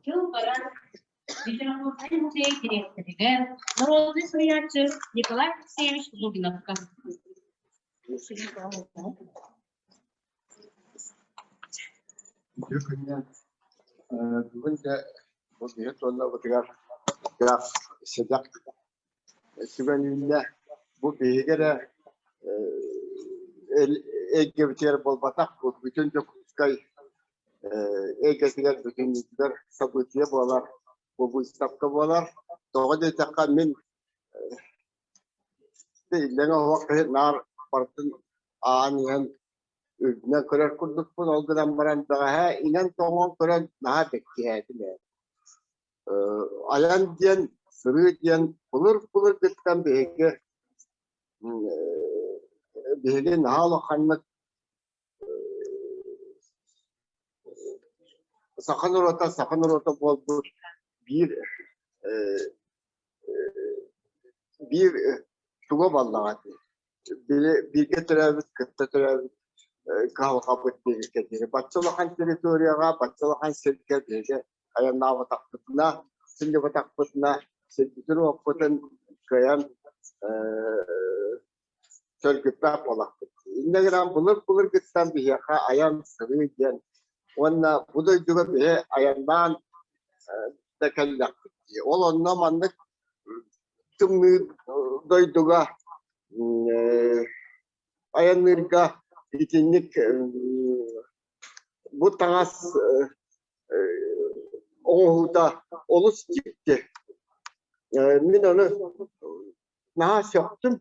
Дьыл баран Литературнай музей дириэктэригэр народнай суруйааччы Николай Алексеевич Лугиновка. Үтүө күннээх. Бүгүн дьэ бу биһи туоннабытыгар граф сэдэх түгэн үүннэ. Бу биһиги эрэ эйгэбитигэр буолбатах, бу бүтүн Дьокуускай эйгэтигэр бүтүннүүтүгэр событие буолар, бу выставка буолар. Тоҕо диэтэххэ, мин иллэҥ оһох киһи наар барытын аан иһэн үрдүнэн көрөр курдукпун, ол гынан баран бэҕэһээ иҥэн-тоҥон көрөн наһаа бэккиһээтим ээ. Айан диэн, сырыы диэн былыр-былыргыттан биһиги биһиги наһаа улаханнык саха норуота саха норуота буолбут биир биир туга буоллаҕа дии. Били бииргэ төрөөбүт, кытта төрөөбүт кыһалҕабыт биһиги диэри. Бачча улахан территорияҕа, бачча улахан сиргэ биһиги айаннаабатахпытына, сылдьыбатахпытына, сирбитин-уоппутун кыайан сөргүппэт буолахпыт. Инньэ гынан былыр-былыргыттан биһиэхэ айан-сырыы диэн уонна бу дойдуга биһи айаннаан да кэллэхпит дии. Ол онно маннык тымныы дойдуга айанныырга итинник бу таҥас оҥоһуута олус дьикти. Мин ону наһаа сөхтүм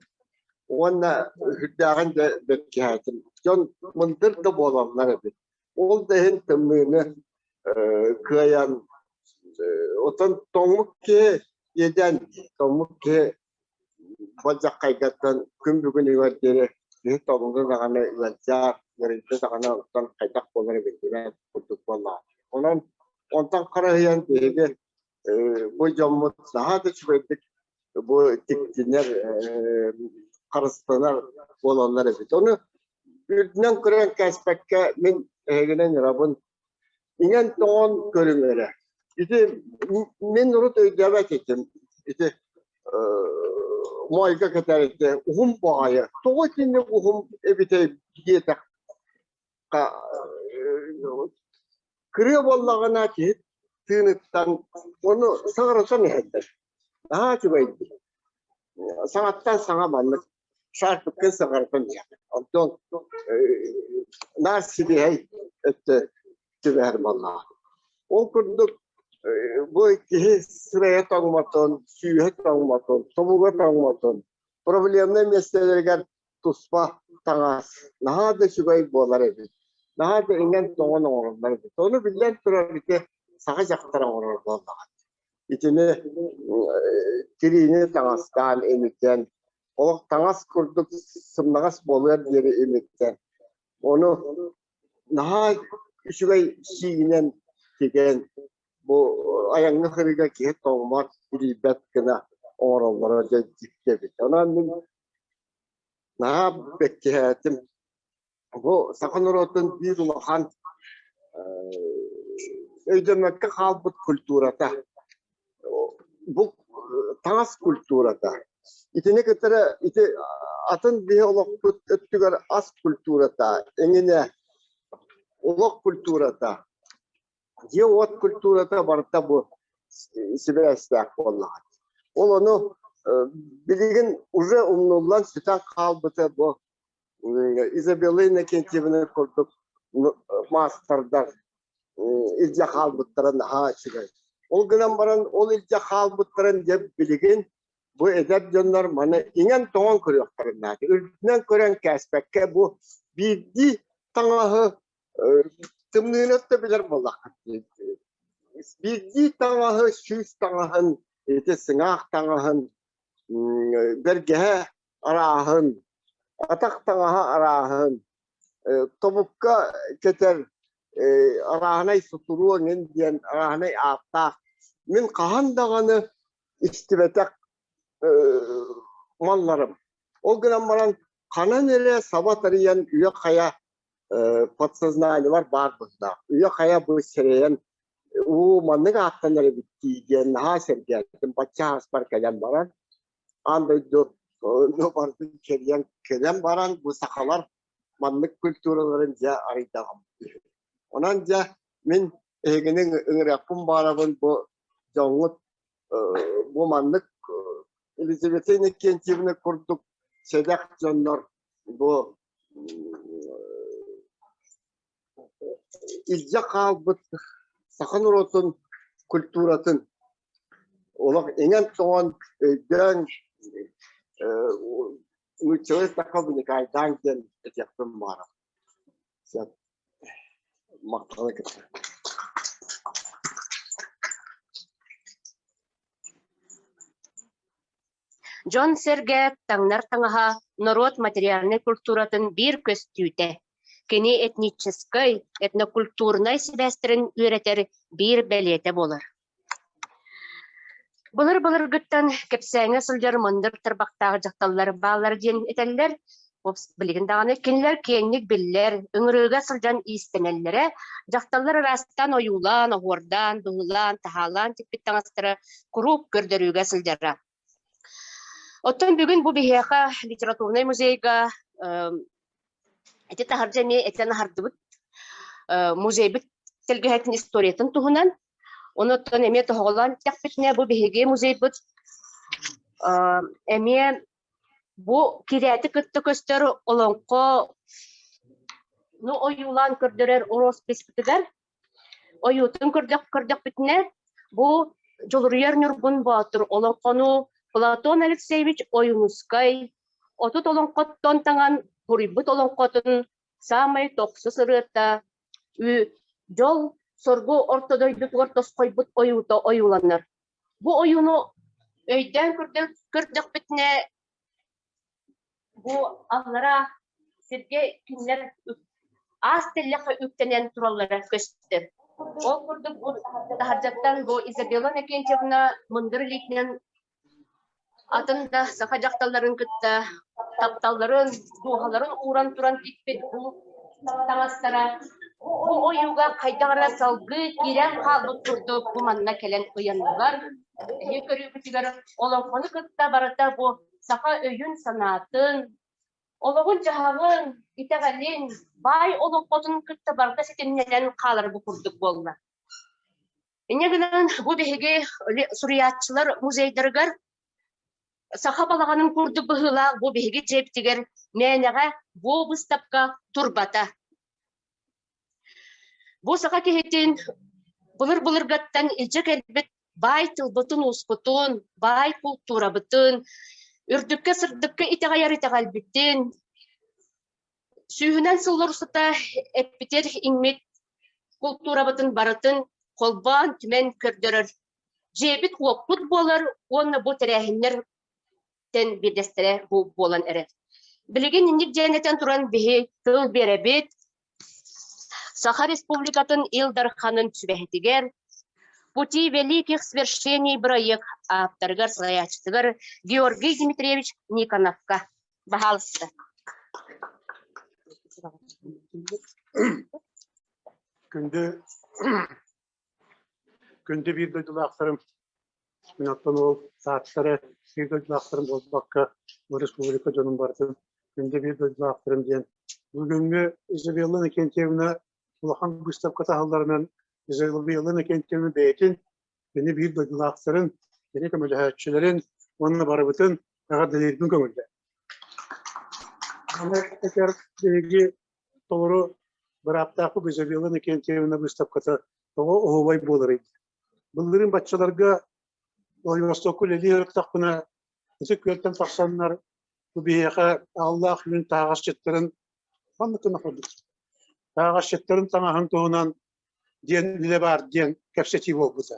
уонна сүрдээҕин да бэркиһээтим. Дьон мындыр да буолаллар эбит. Ол да иһин тымныыны кыайан оттон тоҥмут киһи иэдээн тоҥмут киһи Болдьаххайгаттан күн бүгүнүгэр диэри киһи тоҥно даҕаны ыалдьар, ыарыйда даҕаны оттон хайдах буолара биллибэт курдук буоллаҕа. Онон онтон харыһыйан биһиги бу дьоммут наһаа да үчүгэйдик бу тиктинэр, харыстанар буолаллар эбит. Ону үрдүнэн көрөн кээспэккэ мин эһигинэн ырабын иҥэн-тоҥон көрүҥ эрэ. Ити мин урут өйдөөбөт этим. Ити моойго кэтэр ити уһун баҕайы. Тоҕо итинник уһун эбитэй диэтэххэ кырыа буоллаҕына киһи тыыныттан ону саҥарытан иһэллэр. Наһаа үчүгэйдик. Саҥаттан саҥа маннык шарпыккын саҥарытан иһэҕин. Онтон наар сибиэһэй өттө түбэһэр буоллаҕа. Ол курдук бу киһи сырайа тоҥмотун, сүүһэ тоҥмотун, тобуга тоҥмотун, проблемнай миэстэлэригэр туспа таҥас наһаа да үчүгэй буолар эбит. Наһаа да иҥэн-тоҥон оҥороллор эбит. Ону биллэн турар ити саха дьахтара оҥорор буоллаҕа. Итини тириини таҥастаан имитэн, олох таҥас курдук сымнаҕас буолуор диэри имитэн, ону наһаа үчүгэй сиигинэн тигэн, бу айаҥҥа сырыыга киһи тоҥмот, илийбэт гына оҥороллоро дьэ дьикти эбит. Онон мин наһаа бэккиһээтим. Бу саха норуотун биир улахан өйдөммөккө хаалбыт культурата. Бу таҥас культурата. Итини кытары ити атын биһи олохпут өттүгэр ас культурата, эҥинэ олох культурата, дьиэ-уот культурата барыта бу сибээстээх буоллаҕа. Ол ону билигин уже умнуллан сүтэн хаалбыта бу Изабелла Иннокентьевна курдук маастардар илдьэ хаалбыттара наһаа үчүгэй. Ол гынан баран ол илдьэ хаалбыттарын дьэ билигин бу эдэр дьоннор маны иҥэн-тоҥон көрүөхтэрин наада. Үрдүнэн көрөн кээспэккэ бу биирдии таҥаһы тымныыны да билэр буоллаххыт. Биирдии таҥаһы, сүүс таҥаһын, ити сыҥаах таҥаһын, бэргэһэ арааһын, атах таҥаһа арааһын, тобукка кэтэр арааһынай сутуруо эҥин диэн арааһынай ааттаах мин хаһан даҕаны истибэтэх малларым. Ол гынан баран ханан эрэ саба тарыйан үйэ-хайа подсознаниелар баар быһыылаах. Үйэ-хайа бу сэрэйэн Уу, маннык ааттанар эбит дии диэн наһаа сэргээтим. Бачча ааспар кэлэн баран, аан дойду барытын кэрийэн кэлэн баран, бу сахалар маннык культураларын дьэ арыйдаҕым. Онон дьэ мин эһигини ыҥырыахпын баҕарабын бу дьоҥҥут бу маннык Елизавета Иннокентьевна курдук сэдэх дьоннор бу илдьэ хаалбыт саха норуотун культуратын олох иҥэн-тоҥон өйдөөн нууччалыы саха уникальдаан диэн этиэхпин баҕарабын. Сөп. Махтала кытта. Дьон-сэргэ таҥнар таҥаһа норуот материальнай культуратын биир көстүүтэ, кини этническэй, этнокультурнай сибээстэрин үөрэтэр биир бэлиэтэ буолар. Былыр-былыргыттан кэпсээҥҥэ сылдьар мындыр тарбахтаах дьахталлар бааллар диэн этэллэр. Билигин даҕаны кинилэр киэҥник биллэр, ыҥырыыга сылдьан иистэнэллэрэ, дьахталлар ыраастаан ойуулаан, оһуордаан, быһыылаан, таһаалаан тикпит таҥастара куруук көрдөрүүгэ сылдьара. Оттон бүгүн бу биһиэхэ литературнай музейга ити таһырдьа эмиэ этэн аһардыбыт музейбыт тэлгэһэтин историятын туһунан. Онуттан эмиэ тоһоҕолоон эттэхпитинэ, бу биһиги музейбыт эмиэ бу кирээти кытта көстөр олоҥхо ну ойуулаан көрдөрөр росписпытыгар ойуутун көрдөхпүтүнэ, бу Дьулуруйар Ньургун Боотур олоҥхону Платон Алексеевич Ойуунускай 30 олоҥхоттон таҥан суруйбут олоҥхотун саамай тохсус ырыата дьол соргу орто дойдутугар тосхойбут ойуута ойууланар. Бу ойууну өйдөөн көрдөхпүтүнэ, бу аллараа сиргэ кинилэр аас тэллэххэ үктэнэн тураллара көстөр. Ол курдук бу таһырдьаттан бу Изабелла Иннокентьевна мындыр илиитинэн атын да саха дьахталларын кытта тапталларын, дууһаларын ууран туран тикпит бу таҥастара бу ойууга хайдах эрэ салгыы киирэн хаалбыт курдук бу манна кэлэн ыйаннылар. Эһиги көрүүгүтүгэр олоҥхону кытта барыта бу саха өйүн-санаатын, олоҕун-дьаһаҕын, итэҕэлин, баай олоҥхотун кытта барыта ситимнэнэн хаалар бу курдук буолла. Инньэ гынан бу биһиги суруйааччылар музейдарыгар саха балаҕанын курдук быһыылаах бу биһиги дьиэбитигэр мээнэҕэ бу быыстапка турбата. Бу саха киһитин былыр-былыргаттан илдьэ кэлбит баай тылбытын-ууспутун, баай култуурабытын, үрдүккэ-сырдыкка итэҕэйэр итэҕэлбитин, сүүһүнэн сыллар устата эппитэр иҥмит култуурабытын барытын холбоон түмэн көрдөрөр дьиэбит-уоппут буолар уонна бу тэрээһиннэртэн биирдэстэрэ бу буолан эрэр. Билигин инник диэн этэн туран биһи тыл биэрэбит Саха Республикатын Ил Дарханын сүбэһитигэр «Пути великих свершений» бырайыак ааптарыгар салайааччытыгар Георгий Дмитриевич Никоновка. Баһаалыста. Күндү күндү биир дойдулаахтарым, мин оттон ол сааттара биир дойдулаахтарым буолбакка, бу республика дьонун барытын күндү биир дойдулаахтарым диэн бүгүҥҥү Изабелла Иннокентьевна улахан быыстапка таһылларынан Изабелла Иннокентьевна бэйэтин, кини биир дойдулаахтарын, кини көмөлөһөөччүлэрин уонна барыбытын эҕэрдэлиирбин көҥүллээ. Аны этэр биһиги толору бырааптаахпыт Изабелла Иннокентьевна быыстапката тоҕо оһуобай буоларый? Былырыын баччаларга Владивостокка үлэлии сырыттахпына, ытык күөлтэн тахсаннар бу биһиэхэ ааллаах үүн таһаҕасчыттарын ханнык гына курдук таһаҕасчыттарын таҥаһын туһунан диэн үлэ баар диэн кэпсэтии буолбута.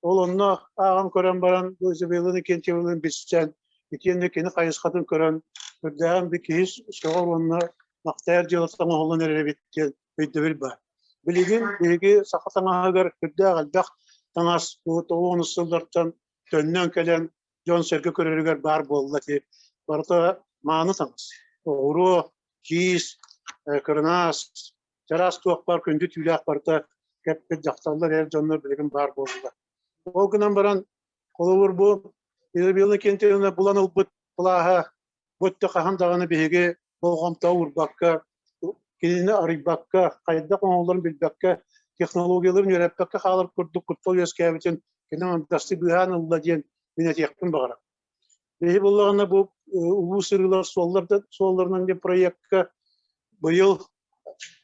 Ол онно ааҕан көрөн баран бу Изабелла Иннокентьевналыын билсэн, итиэннэ кини хайысхатын көрөн, үрдээҕин би киһи сөҕөр уонна махтайар дьыалата оҥоһуллан эрэр эбит диэн өйдөбүл баар. Билигин биһиги саха таҥаһыгар үрдээх элбэх таҥас бу тоҕус сыллартан төннөн кэлэн дьон-сэргэ көрөрүгэр баар буолла ити барыта мааны таҥас. Оҕуруо, киис, кырынаас, чараас туох баар күндү түүлээх барыта. кэппит дьахталлар, эр дьоннор билигин баар буоллулар. Ол гынан баран, холобур бу Изабелла Кентьевна булан ылбыт плаһа бу өттө хаһан даҕаны биһиги болҕомто уурбакка, кинини арыйбакка, хайдах оҥоһулларын билбэккэ, технологияларын үөрэппэккэ хаалар курдук куттал үөскээбитин кини андасты быыһаан ылла диэн мин этиэхпин баҕарабын. Биһи буллаҕына бу улуу сырыылар суолларынан диэн проекка быйыл,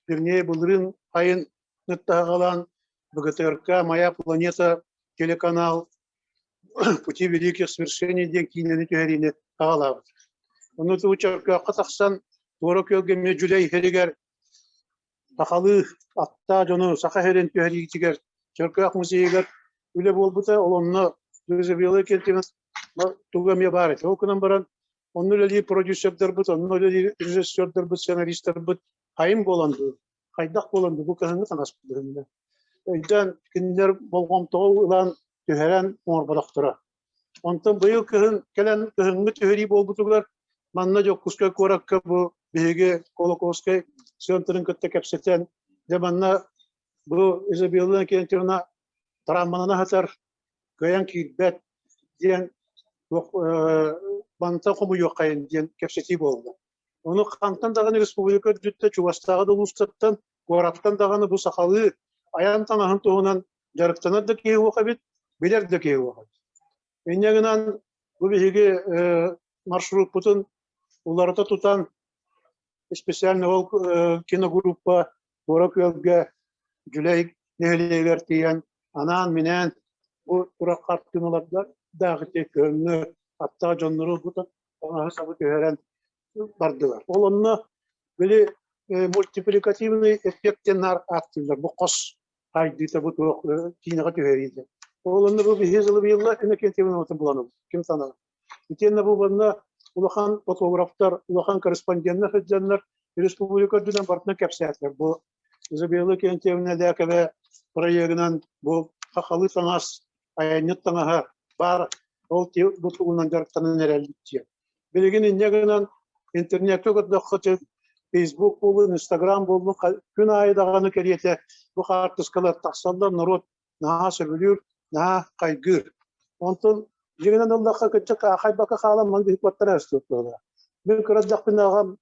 вернее, былырыын айын ыттаһаҕалаан БГТРК «Моя планета» телеканал «Пути великих свершений» диэн киинэни түһэриини аҕалаабыт. Ону Чөркөөххө тахсан Туора Күөлгэ эмиэ Дьүлэй иһэригэр сахалыы аттаа дьону саха сирин түһэриитигэр Чөркөөх музейыгар үлэ буолбута. Ол онно Лизавета Кентина туга эмиэ баар этэ. Ол гынан баран онно үлэлиир продюсердарбыт, онно үлэлиир режиссердарбыт, сценаристарбыт хайым буолан дуу, хайдах буолан дуу, бу кыһыҥҥы таҥаспыт Өйдөөн кинилэр болҕомтоҕо ылан түһэрэн оҥорботохторо. Онтон быйыл кыһын кэлэн кыһыҥҥы түһэрии буолбутугар манна Дьокуускай куоракка бу биһиги Колокольскай центрын кытта кэпсэтэн, дьэ манна бу Изабелла Иннокентьевна травманан аһатар, кыайан киирбэт диэн мантан хомуйуоххайын диэн кэпсэтии буолла. Ону хантан даҕаны республика үрдүттэн чугастааҕы да улуустартан, куораттан даҕаны бу сахалыы айан таҥаһын туһунан дьарыктанар да киһи суох эбит, билэр да киһи суох эбит. Инньэ гынан бу биһиги маршруппутун уларыта тутан специально ол киногруппа Туора Күөлгэ Дьүлэй нэһилиэгэр тиийэн анаан-минээн бу турар хартыыналарга даҕы көҥү аттаах дьоннору таҥаһы-сабы түһэрэн бардылар. Ол онно били мультипликативный эффект диэн ааттыыллар. Бу хос хайдыыта бу туох киинэҕэ түһэриитэ. Ол онно бу биһи жылы Иннокентий Ивановны буланыбыт. Ким санаа. Итиэннэ бу манна улахан фотографтар, улахан корреспонденнар сылдьаннар республика үрдүнэн барытынан кэпсээтилэр. Бу Изабелла Кентьевна Лякова проегынан бу хахалы таҥас, айанньыт таҥаһа баар ол бу тугунан дьарыктанан эрэлбит диэн. Билигин инньэ гынан интернеккэ көрдөххө Facebook буоллун, Instagram буоллун күн аайы даҕаны кэриэтэ бу хаартыскалар тахсаллар, норуот наһаа сөбүлүүр, наһаа хайгыыр. Онтон дьиҥинэн ыллахха кыччат аахайбакка хаалан маны биһикпаттара эстиэхтэрэ. Мин кыра эрдэхпинэ аҕам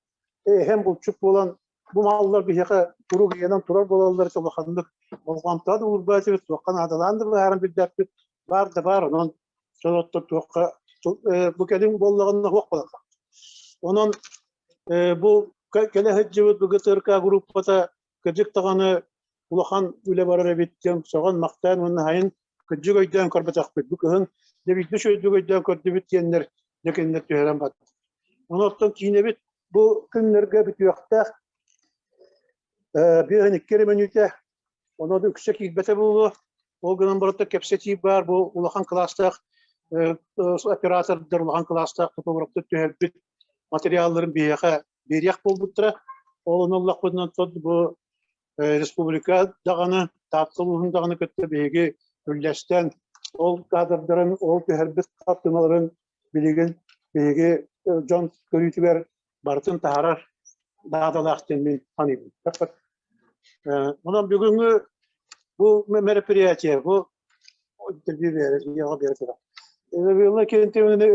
эһэм булчут буолан бу маллар биһиэхэ куруук ийэнэн турар буолаллар улаханнык болҕомтоҕо да уурбат этибит, туохха наадалаан да быһааран билбэппит. Баар да баар, онон сороттор туохха бу кэлин буоллаҕына суох буолар. Онон бу кэлэ сылдьыбыт БГТРК группата кырдьык даҕаны улахан үлэ барар эбит диэн сөҕөн-махтаан уонна сайын кырдьык өйдөөн көрбөтөхпүт. Бу кыһын дьэ биирдэ үчүгэйдик өйдөөн көрдүбүт диэннэр дьэ кинилэр түһэрэн бардылар. Онон киинэбит бу күннэргэ бүтүөхтээх 52 эрэ мүнүүтэ онон үксэ киирбэтэ буолуо. Ол гынан баран кэпсэтии баар бу улахан кылаастаах оператордар улахан кылаастаах фотографтар түһэрбит материалларын биһиэхэ биэриэх буолбуттара. Ол ону ыллахпытынан бу республика даҕаны, Таатта улууһун даҕаны кытта биһиги үллэстэн, ол кадрдарын, ол түһэрбит хартыыналарын билигин биһиги дьон көрүүтүгэр барытын таһаарар наадалаах диэн мин саныыбын. Онон бүгүҥҥү бу мероприятие, бу интервью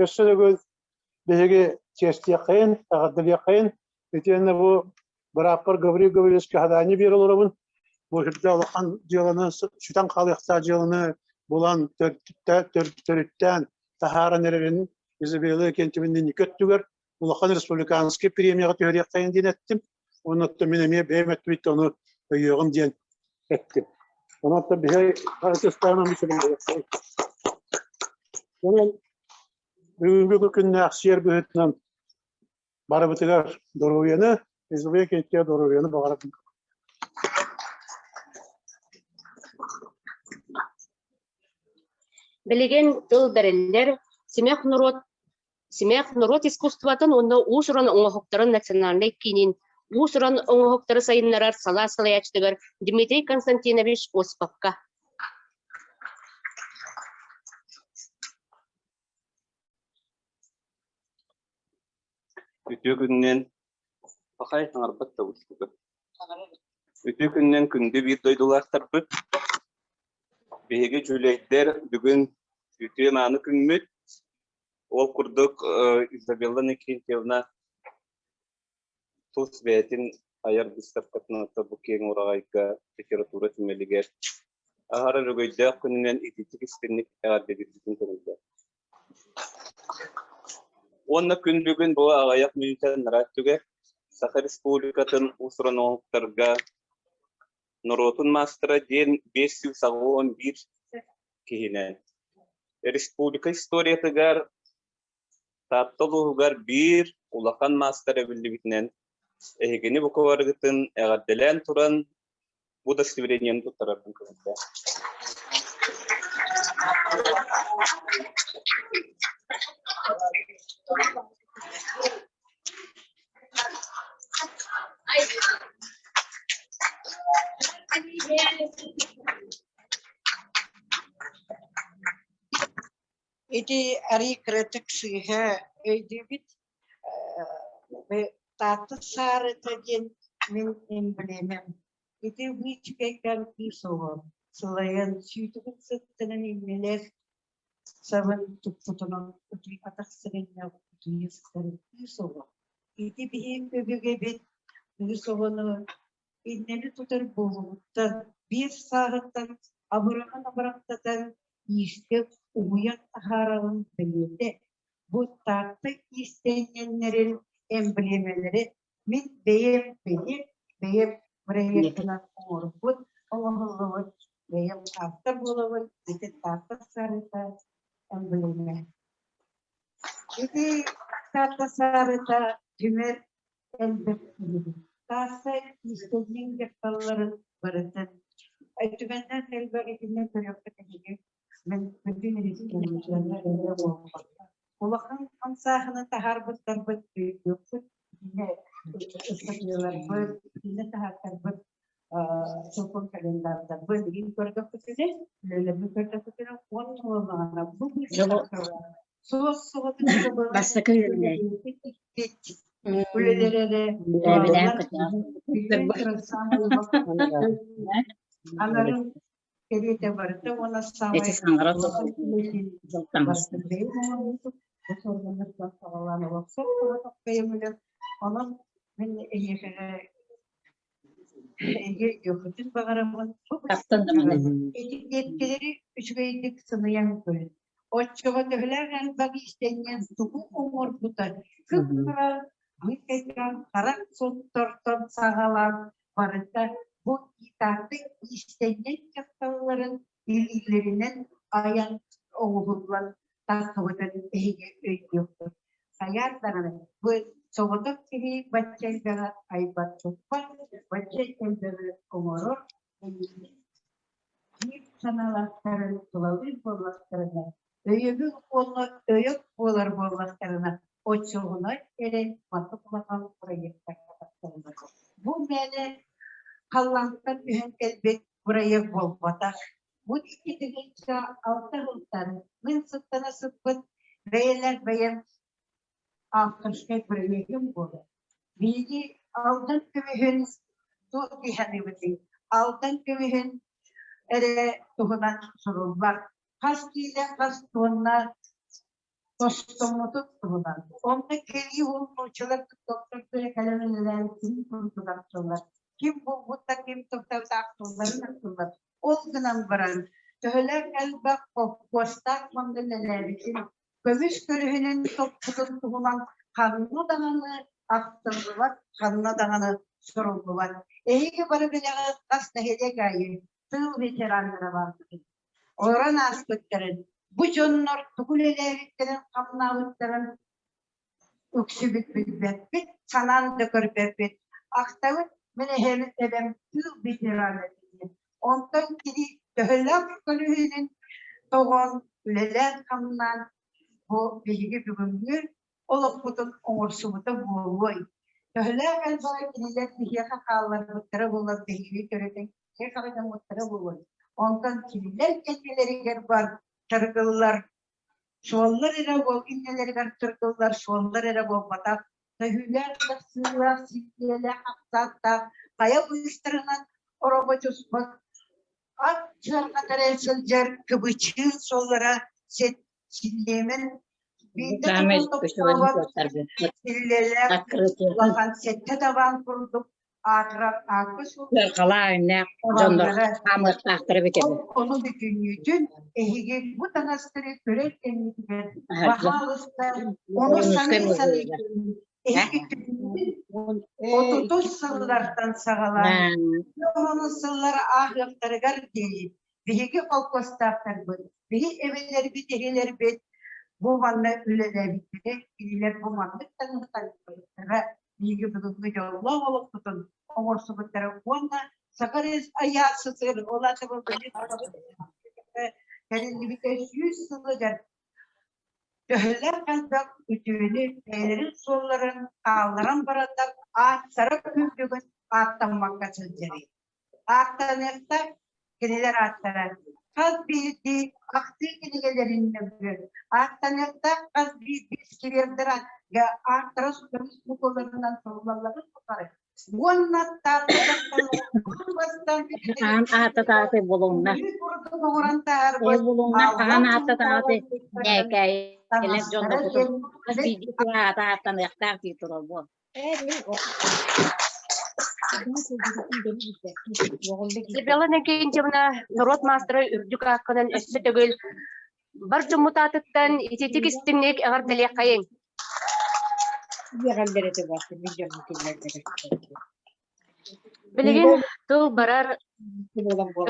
өссө төгүл биһиги чиэстиэххэйин, эҕэрдэлиэххэйин. Итиэннэ бу бырааппар Гаврил Гавриловичка задание биэрэ олоробун. Бу сүрдээх улахан дьыаланы, сүтэн хаалыахтаах дьыаланы булан, төрүттээн таһааран эрэрин Изабелла Иннокентьевна инники өттүгэр улахан республиканскай премияҕа түһэриэхтэйин диэн эттим. Уонна оттон мин эмиэ бэйэм өттүбүттэн ону өйүөҕүм диэн эттим. Онон оттон биһи Онон бүгүҥҥү күннээх сиэр быһыытынан барыбытыгар доруобуйаны, Изабелла Кентия доруобуйаны баҕарабын. Билигин тыл бэриллэр, симэх норуот Симэх норуот искусствотын уонна уус-уран оҥоһуктарын национальнай киинин уус-уран оҥоһуктары сайыннарар салаа салайааччытыгар Дмитрий Константинович Осиповка. Үтүө күнүнэн пахай саҥарбат да буолбут. Үтүө күнүнэн күндү биир дойдулаахтарбыт! Биһиги дьүлэйдэр бүгүн үтүө мааны күммүт. Ол курдук Изабелла Никитьевна тус бэйэтин айар быыстапкатын бу киэҥ ураҕайга литература түмэлигэр аһара өрөгөйдөөх күнүнэн итиитик истиҥник эҕэрдэлиирбитин көрүллэр. Уонна күн бүгүн бу аҕыйах мүнүүтэ анараа өттүгэр Саха Республикатын уус-уран оҥоһуктарга норуотун маастара диэн 581 киһинэн республика историятыгар Таатта улууһугар биир улахан маастар эбиллибитинэн эһигини бука барыгытын эҕэрдэлээн туран бу удостоверениены туттарарбын көҥүллээх. Ити арыый кыратык сыыһа өйдүүбүт. Таатта саарыта диэн мин эмблемэм. Ити Вичкэйкэн кыыс оҕо сылайан сүүтүгүн сыттанан иннилэр сабын туппутунан утуй атах сыгынньах утуйа сытар кыыс оҕо. Ити биһиги өбүгэбит кыыс оҕону иннэни тутар буолуоҕуттан биир сааһыттан абыраҕын абырахтатан иискэ угуйан таһаарарын бэлиэтэ. Бу Таатта иистэнньэннэрин эмблемэлэри мин бэйэм бэйэм бэйэм проектынан оҥорбут, оҥоһуллубут бэйэм автор буолабын, ити Таатта саарыта эмблемэ. Ити Таатта саарыта түмэр элбэх киһи. Таатта иистэнньэҥ дьахталларын барытын түгэннээх элбэх итиннэ көрүөххэ эһиги Мин бүтүн республиканы эрэ буолбакка, улахан хамсааһыны таһаарбыттарбыт өйдүөхпүт, итиннэ ыстатыйаларбыт, итиннэ таһаартарбыт сокуон календардарбыт билигин көрдөхпүтүнэ, үлэлэрбит көрдөхпүтүнэ, уонна буоллаҕына бу быыстапкалар суос соҕотун Бастакы үөрэнээччи. үлэлэр эрэ Анарын кэриэтэ барыта уонна саамай Эти саҥара Онон мин эйиэхэҕэ эйиэ өйдүөххүтүн баҕарабын. Этикеткэлэри үчүгэйдик сыныйан көрүн. Оччоҕо төһөлөөх элбэх иистэнньэн тугу оҥорбута кып-кыра мыкайдаан харах соттортон саҕалаан барыта бу итааты иистэнньэҥ дьахталларын илиилэринэн айан оҥоһуллан тахсыбытын эһиги өйдүөххүт. Хайаан даҕаны бу соҕотох киһи бачча элбэҕи айбат туппат, бачча элбэҕи оҥорор биир санаалаахтарын тулалыыр буоллахтарына, өйөбүл уонна өйөк буолар буоллахтарына, оччоҕуна эрэ маннык улахан проектарга тахсаллар. Бу мээнэ халлаантан түһэн кэлбит бырайыак буолбатах. Бу 2006 сылтан мин сыттана сыппыт бэйэлэр бэйэм авторскай проектым буолар. Биһиги Алдан көмүһүн туох дии саныыбытый? Алдан көмүһүн эрэ туһунан суруллар. Хас киилэ хас туонна тостоммутун туһунан. Онно кэлии уол нууччалар доктор кэлэн үлэлээбитин курдук ахтыллар. Ким булбута, ким тохтоотоохтулларын ахтыллар. Ол гынан баран, төһөлөөх элбэх холкуостаах манна үлэлээбитин, көмүс көрүһүнэн топпутун туһунан ханна даҕаны ахтыллыбат, ханна даҕаны суруллубат. Эһиги бары билэҕит хас нэһилиэк аайы тыыл ветераннара бааргытын. Олорон ааспыттарын, бу дьоннор тугу үлэлээбиттэрин, хамнаабыттарын үксүбүт билбэппит, санаан да көрбөппүт. Ахтабыт, мин эһэм эбэм тыыл ветерана этэ. Онтон кини төһөлөөх көлүөһүнэн тоҕон, үлэлээн-хамнаан бу биһиги бүгүҥҥү олохпутун оҥорсубута буолуой? Төһөлөөх элбэҕи кинилэр биһиэхэ хаалларбыттара буоллар биһиги төрөтөн киһи хараҥаммыттара буолуой? Онтон кинилэр кэннилэригэр бар тыргыллар суоллар эрэ буол иннилэригэр тыргыллар суоллар эрэ буолбатах, төһүүлээх, тахсыылаах, силлиэлээх, ахсааттаах хайа быыстарынан оробочуспут ат сыарҕата эрэ сылдьар кыбычыын суоллара силлиэмэн биирдэ Саамай туран көчөҕөн тохтообот суоттарбыт. силлиэлээх Открытиетын улахан сэттэ табаан курдук аатырар аакка суол сыарҕалаах дьоннор табаллара. хаамыахтаахтара эбит Ол эбит. ону бүтүннүүтүн эһиги бу таҥастары көрөр кэмҥитигэр Таһырдьа. баһаалыста ону Ойуунускай саныы-саныы музейыгар. эһиги түммүт отутус сыллартан саҕалаан уонус сыллар ааһыахтарыгар диэри биһиги холкуостаахтарбыт, биһи эбэлэрбит, эһэлэрбит бу манна үлэлээбиттэрэ, кинилэр бу маннык таҥастарбыттара биһиги бүгүҥҥү дьоллоох олохпутун оҥорсубуттара уонна Саха АССР ол аата тэриллибитэ 100 сылыгар төһөлөөх элбэх үтүөнү бэйэлэрин суолларын хаалларан бараннар ааттара күн бүгүн ааттаммакка сылдьарый. Ааттаныахтаах кинилэр ааттара хас биирдии ахтыы кинигэлэрин нөҥүө ааттаныахтаах хас биирдии сквердэр ааттара көмүс букваларынан суруллалларын тухары уонна Таатта дьахталлара Хаан аата тааты булуҥна. курдук оҥорон Ол таһаарбыт булуҥна хаан ааллаах аата тааты ньээкээйилэр таҥастара дьоннорбутун диэн хас биирдии киһи аата ааттаныахтаах дии турар буол. Изабелла Иннокентьевна норуот маастара үрдүк ааккынан өссө төгүл бар дьоммут аатыттан ититик истиҥник эҕэрдэлиэххэйиҥ. Билигин тыл барар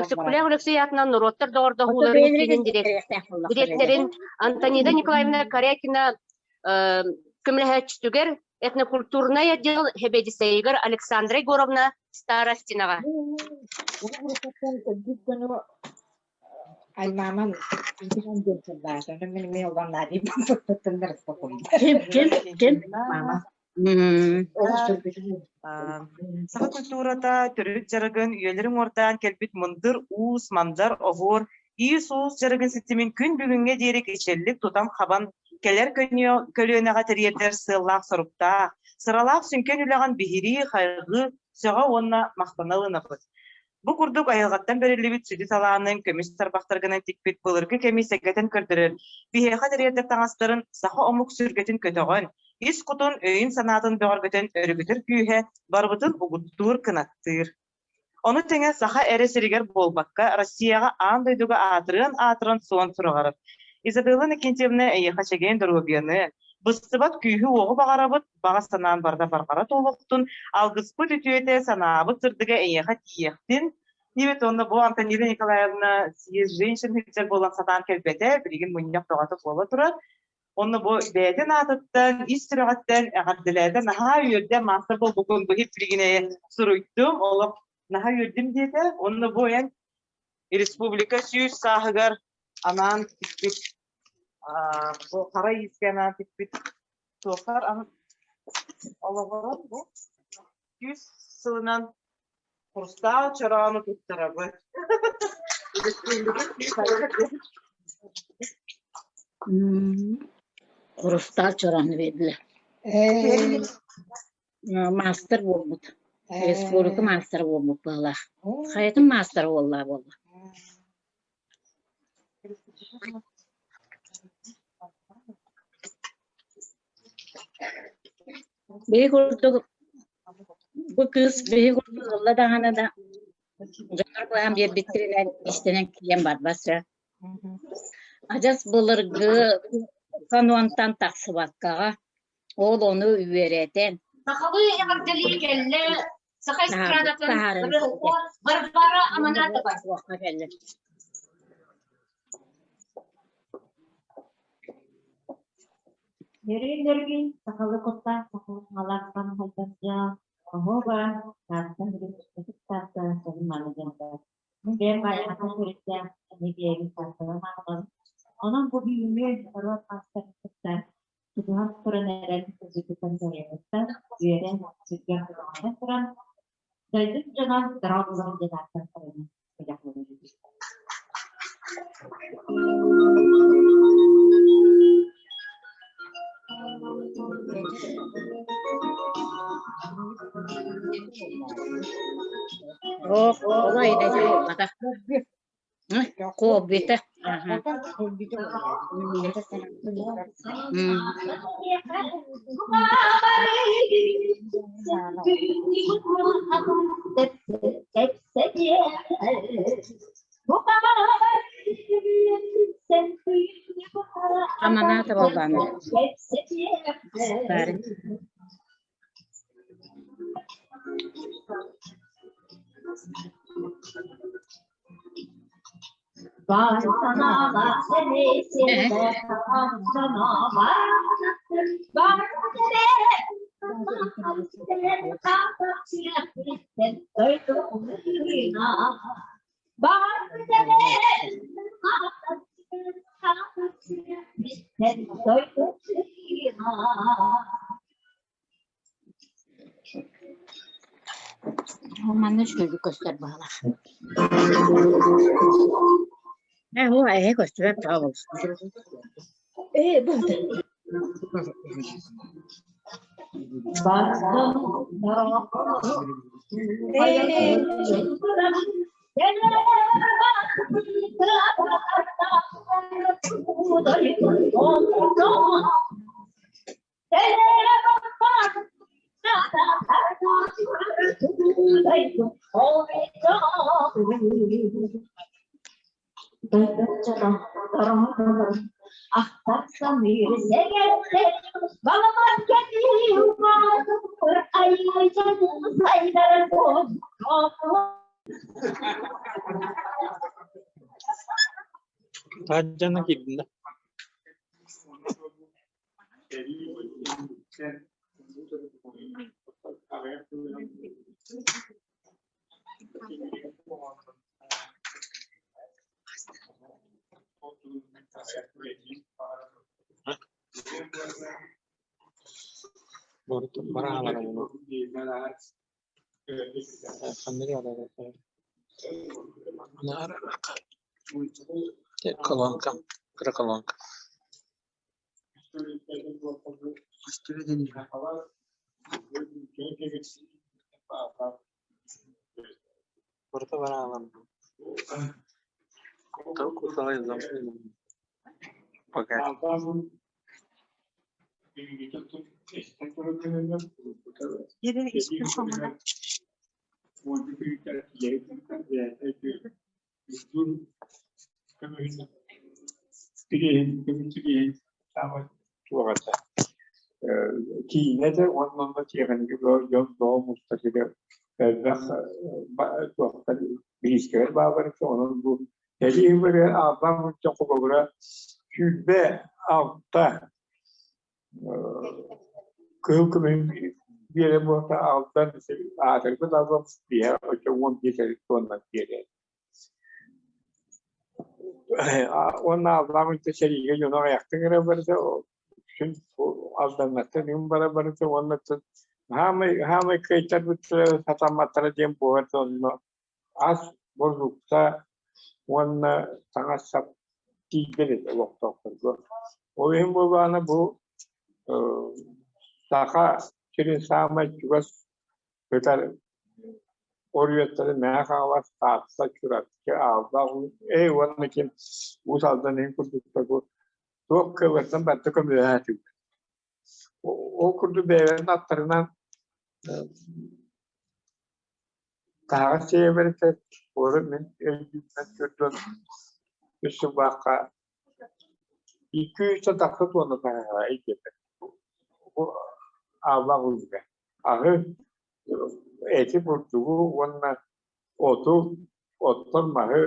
Өксөкүлээх Өлөксөй аатынан норуоттар доҕордоһууларын киинин дириэктэрин Антонида Николаевна Корякина көмөлөһөөччүтүгэр этнокультурнай отдел сэбиэдиссэйигэр Александра Егоровна Старостинаҕа. Ким ким ким? Саха культурата төрүт дьарыгын үйэлэрин уордаан кэлбит мындыр уус, мандар, оһуор, иис-уус дьарыгын ситимин күн бүгүҥҥэ диэри кичэллик тутан-хабан кэлэр көлүөнэҕэ тириэрдэр сыаллаах-соруктаах, сыралаах сүҥкэн үлэҕин биһирии, хайҕыы, сөҕө уонна махтана ылынабыт. Бу курдук айылҕаттан бэриллибит сүдү талаанын көмүс тарбахтаргынан тикпит былыргы кэми сэгэтэн көрдөрөр, биһиэхэ тириэрдэр таҥастарын саха омук сүргэтин көтөҕөн, ис кутун, өйүн-санаатын бөҕөргөтөн өрүкүтэр күүһэ барыбытын угуттуур, кынаттыыр. Ону тэҥэ саха эрэ сиригэр буолбакка, Россияҕа аан дойдуга аатырыан аатыран суон сураҕырар. Изабелла Иннокентьевна эйиэхэ чэгиэн доруобуйаны, быстыбат күүһү-уоҕу баҕарабыт, баҕа санаан барыта барҕара туолуохтун, алгыспыт үтүөтэ, санаабыт сырдыга эйиэхэ тиийиэхтин. Диэбит уонна бу Антонина Николаевна съезд женщин сылдьар буолан сатаан кэлбэтэ, билигин мунньах бөҕөтө буола турар. Онно бу бэйэтин аатыттан, ис сүрэҕиттэн эҕэрдэлээтэ, наһаа үөрдэ, маастар буолбуккун бу билигин суруйдум, олох наһаа үөрдүм диэтэ. Онно бу эн республика 100 сааһыгар анаан тикпит, бу хара иискэ анаан тикпит туохтар олоҕуран бу 100 сылынан хрусталь чороону туттарабыт. Хрусталь чороону биэрдилэр. Маастар буолбут. Республика маастара буолбут быһыылаах. Хайатын маастара буоллаа буолла. Биһи курдук бу кыыс биһи курдук ылла даҕаны да дьоннор быһан биэрбиттэринэн истэнэн киирэн барбат сөп. Адьас былыргы канонтан тахсыбаккаҕа ол ону үөрэтэн Сахалыы эҕэрдэлии кэллэ саха эстрадатын таһааран ырыаһыта Варвара Аманатова. Туохха кэллэ. Нөрүөн-нөргүн сахалыы куттаах сахалыы саҥалаах хайдахча оһуоба Таатта ытык Таатта сонун мааны дьонтор. Мин бэйэм баайаҕаттан төрүттээх эмиэ бэйэбин Тааттаҕа маанылабын. Онон бу бүгүҥҥү норуот маастарын кытта тутуһан туран эрэр сылдьыбыттан дьарыйабыттан үөрэн, сүргэм көтөҕүллэн туран, дойдум дьоно дорообо буолан диэн ааттаан турабын бэлэх уунабын. Ох, баҕайыта ити буолбатах. Хоббита. Аха. М. Аманата буолбаана. Бары. Манна үчүгэйдик көстөр быһыылаах. Ээ, оо, эһэ көстүбэт тоҕо буолсу. Ээ, бу Таһырдьаны киирдин да? Колонка, кыра колонка. Пока. Киинэ да уонна онно тиэхиньикэ дьон тоҕо муста ситэр элбэх туохтан бириискэлэр бааллар онон бу Эдии бары албан мунча холобура 26 кыһыл көмүһүн биэрэ буолта алтан аатырбыт албан биһэ очо 15 тонна биэрэ. Уонна албан мунча сэриигэ дьоно аҕыйахтык эрэ барыта үксүн алданнаттан үн бара барыта уонна хаамай хаамай кыайтарбыттара сатамматтара диэн буолар онно ас бородуукта уонна таҥас-сап тиийбэт этэ олохтоохторго. Ол иһин буоллаҕына бу Саха сирин саамай чугас сытар оруйуоттары Мэҥэ Хаҥалас, Таатта, Чурапчы, Аалба, эй уонна ким Уус Алдан иһин курдуктар бу туох кыаллартан барыта көмөлөһө сатыыллар. Ол курдук бэйэлэрин аттарынан Таһаҕас тиэйэбэритэ уорун мин өйдүүрбүнэн көрдүөн үс сыллаахха 200 тахса туонна таһаҕаһа өйдүөтэ. Бу ааллаах ууга. Аһы, эти бурдугу уонна оту, оттон маһы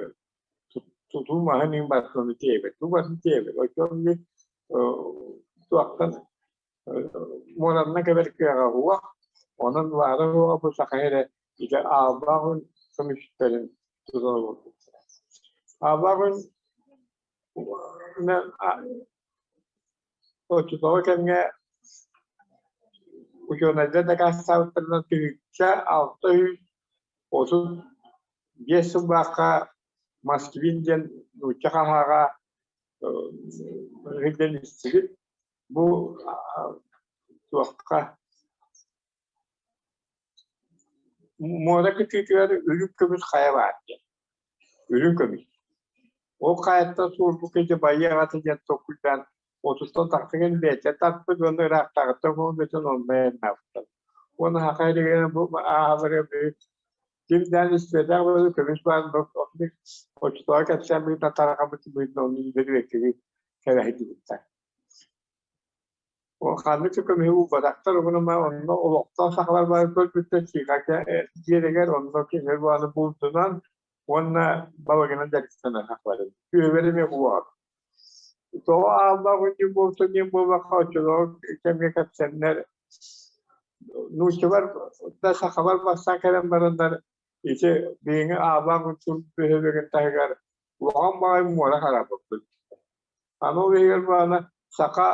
тутуу маһын иҥ барытын тиэйбэт. Туу барытын тиэйбэт. Оччоҕо туохтан Муоранна кэлэр кыаҕа суох, онон баара суоҕа бу саха эрэ ити ааллаах үн көмүстэрин тутан олорбуттара. Ааллаах үн оччотооҕу кэмҥэ учуонайдар дакаастаабыттарынан 1635 сыллаахха Москвин диэн нуучча хаһааҕа иһиллэн истибит. Бу туохха Муора кытыытыгар үрүҥ көмүс хайа баар диэн. Үрүҥ көмүс. Ол хайаттан суурбут киһи байыа аҕата диэн толкуйдаан отуттан тахса кэлин бэйэтэ тарпыт уонна ыраахтааҕыттан көҥүллэтэн онно айаннаабыттар. Уонна саха сиригэр бу ааҕалары ким даан истибэтэх буолан көмүс баар оччотооҕу кэпсээн быһыытынан тарҕаммыт быһыытынан онно үөрүөккүбүт кэбэһэйдибиттэр. Ол ханнык да көмүһү уурбатахтар, уонна онно олохтоох сахалар бары көрбүттэр Чикаго дьиэлэригэр онно кинилэр буолан булдунан уонна балыгынан дьарыктанар сахалар. Күөбэр эмиэ буолар. Тоҕо ааллаах үндүн буолсун диэн буоллахха, оччолорго кэмҥэ кэпсэннэр нууччалар да сахалар бастаан кэлэн бараннар ити биһиги ааллаах үндүн бөһүөлэгин таһыгар улахан баҕайы муора харабыппыт. Аны ол иһигэр баана саха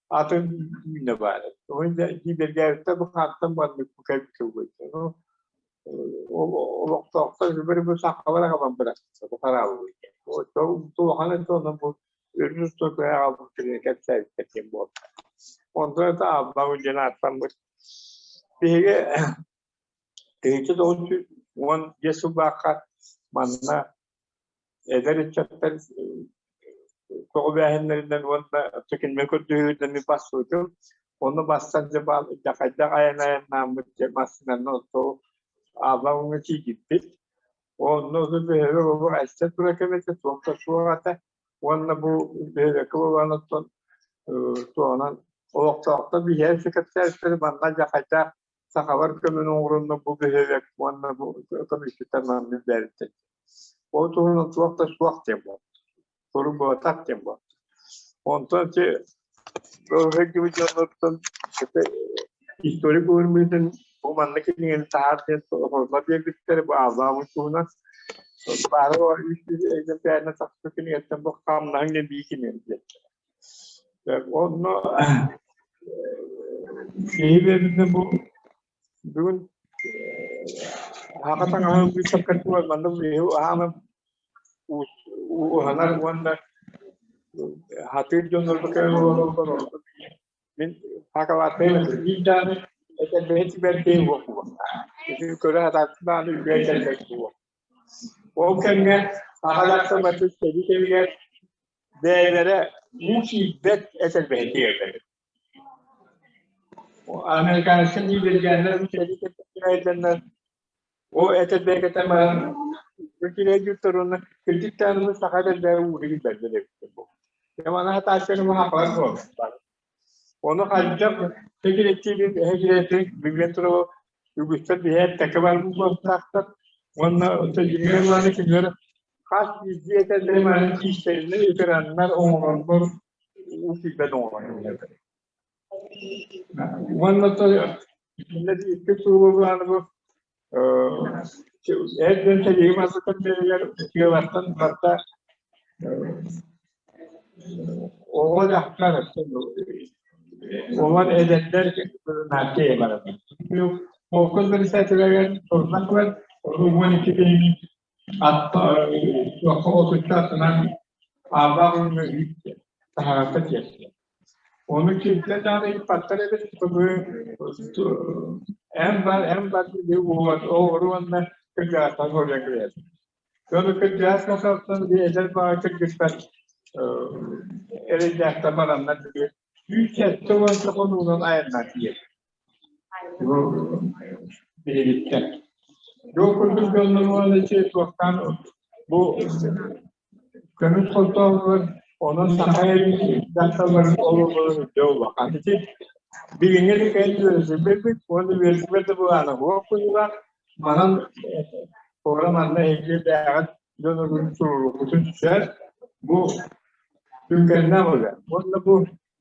атын үүнэ баар. Ол дьиибэргээбиттэр бу хантан маннык бу кэлбит Ну, олохтоохтор бары бу сахалар аҕалан бырахтар бу хараабы. Улахан это онон бу өрүс токуя аҕалбыт кэпсээбиттэр диэн буолла. Онтон это Аллах диэн ааттаммыт. Биһиги 1915 сыллаахха манна эдэр ыччаттар көҕүлээһиннэринэн уонна төкүнмэ көрдөһүүтүнэн мин бассыбытым. Онно бастан дьэ хайдах айан айаннааммыт дьэ массыынанан оттоо аалла уҥа тиийбиппит. Онно бөһүөлэк олох эстэ тура кэмэтэ туох да суох этэ. Уонна бу бөһүөлэккэ буолан оттон туоҕунан олохтоохтор биһиэхэ кэпсээбиттэрэ манна дьэ хайдах сахалар көмөнү оҥоронно бу бөһүөлэк уонна бу көмүсчүттэр маннык бэртэ. Ол туһунан туох да суох диэн буолла. Сурук буолбатах диэн буолла. Онтон ити сылдьыбыт дьоннортон историк быһыытынан бу маннык кинигэни таһаар диэн оҥорулла биэрбиттэр бу ааллаабыт туһунан баара үс экземплярынан тахсыбыт кинигэттэн бу хамнаһыҥ диэн биир кинигэни биэртэ. Онно киһи биэрбитинэн бу бүгүн аһаҕас таҥаһы быыстапкатыгар манна аһааны уһанар уонна хатыыр дьоннорго кэлэн олороллор мин хакалааттай биир даҕаны этэрбэһи бэрдэй уох буолуохтаах. Көрө сатаатым даҕаны үчүгэй этэрбэс буолуох. Ол кэмҥэ саха дьахталларын сэрии кэмигэр бэйэлэрэ уу киирбэт этэрбэһи тиэрдэр. Американецтар бииргэлээннэр сэрии кэмигэр ол этэрбэһи баран кирэйдиттэр уонна кырдьык даҕаны саха этэрбэһэ ууну киирбэттэр эбит бу. Маны хатааччыны махапалар буолбуттар. Ону хайдах сэкирэтиибин эһэкирэтин билбэт турабы үгүстэр биһээт тэкэ барбыт буолуохтаахтар уонна дьиҥэр ылааны кинилэр хас биирдии этэллэрин баран киистэринэн ытыраннар оҥороннор уу киирбэт оҥорон Уонна кинилэр икки суолу бу эр дьон сэриигэ барбыттар бэйэлэр тыалартан барда оҕо дьахтар олор эдэрдэр наартыйа бараллар. Холкуос председателигэр турунан туран 12 киһини атта туохха отучча атынан ааллаах ууну таһаҕаска тиэртэ. Ону кимтэн даҕаны ыйыппаттар эбит, эн бар, эн бар диye оҕолору уонна кырдьаҕастар соруйан кэбиһэр. Дьону кырдьаҕас косоттон эдэр баҕа кыргыттар эрэйдээхтэр бараннар 170 хонуунан айаннаан тиийэр. Биһигиттэн. Дьол курдук дьоннор уонна ити туохтаан бу көмүс холтооҕугар онон саха дьахталларын олоҕун үрдэ улахан. Ити билиҥҥи да кэлин үөрэтиллибит уонна үөрэтиллибэт да былаана суох быһыылаах. Манан туора манна эһиги бэйэҕит дьонугун туруоруккутун түсэр. Бу түргэннээх үлэ. Уонна бу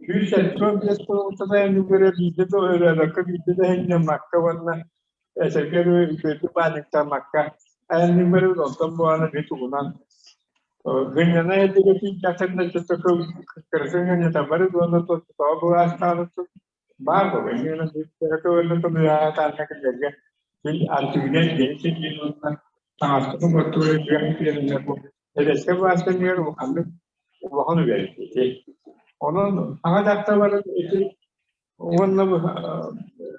175 сыл айанныгара биирдэ да өрөөбөккө, биирдэ да иһиннэммакка уонна эсэргэ үчүгэйдик баанньыктааммакка айанныгара онтон буолан эмиэ тугунан гынньана эрдигэ тиийдэххинэ кырсын гынньата бары уонна тоҕо былаастаабыт баар буолар. Көмүлээн кинилэргэ син артыгынан диэн сирдиин уонна таҥаспытын боттуура үөх пиэринэ бу эрэскэ былаастарыгар улаханнык улахан үгэс. Онон саҥа дьахталларын ити уонна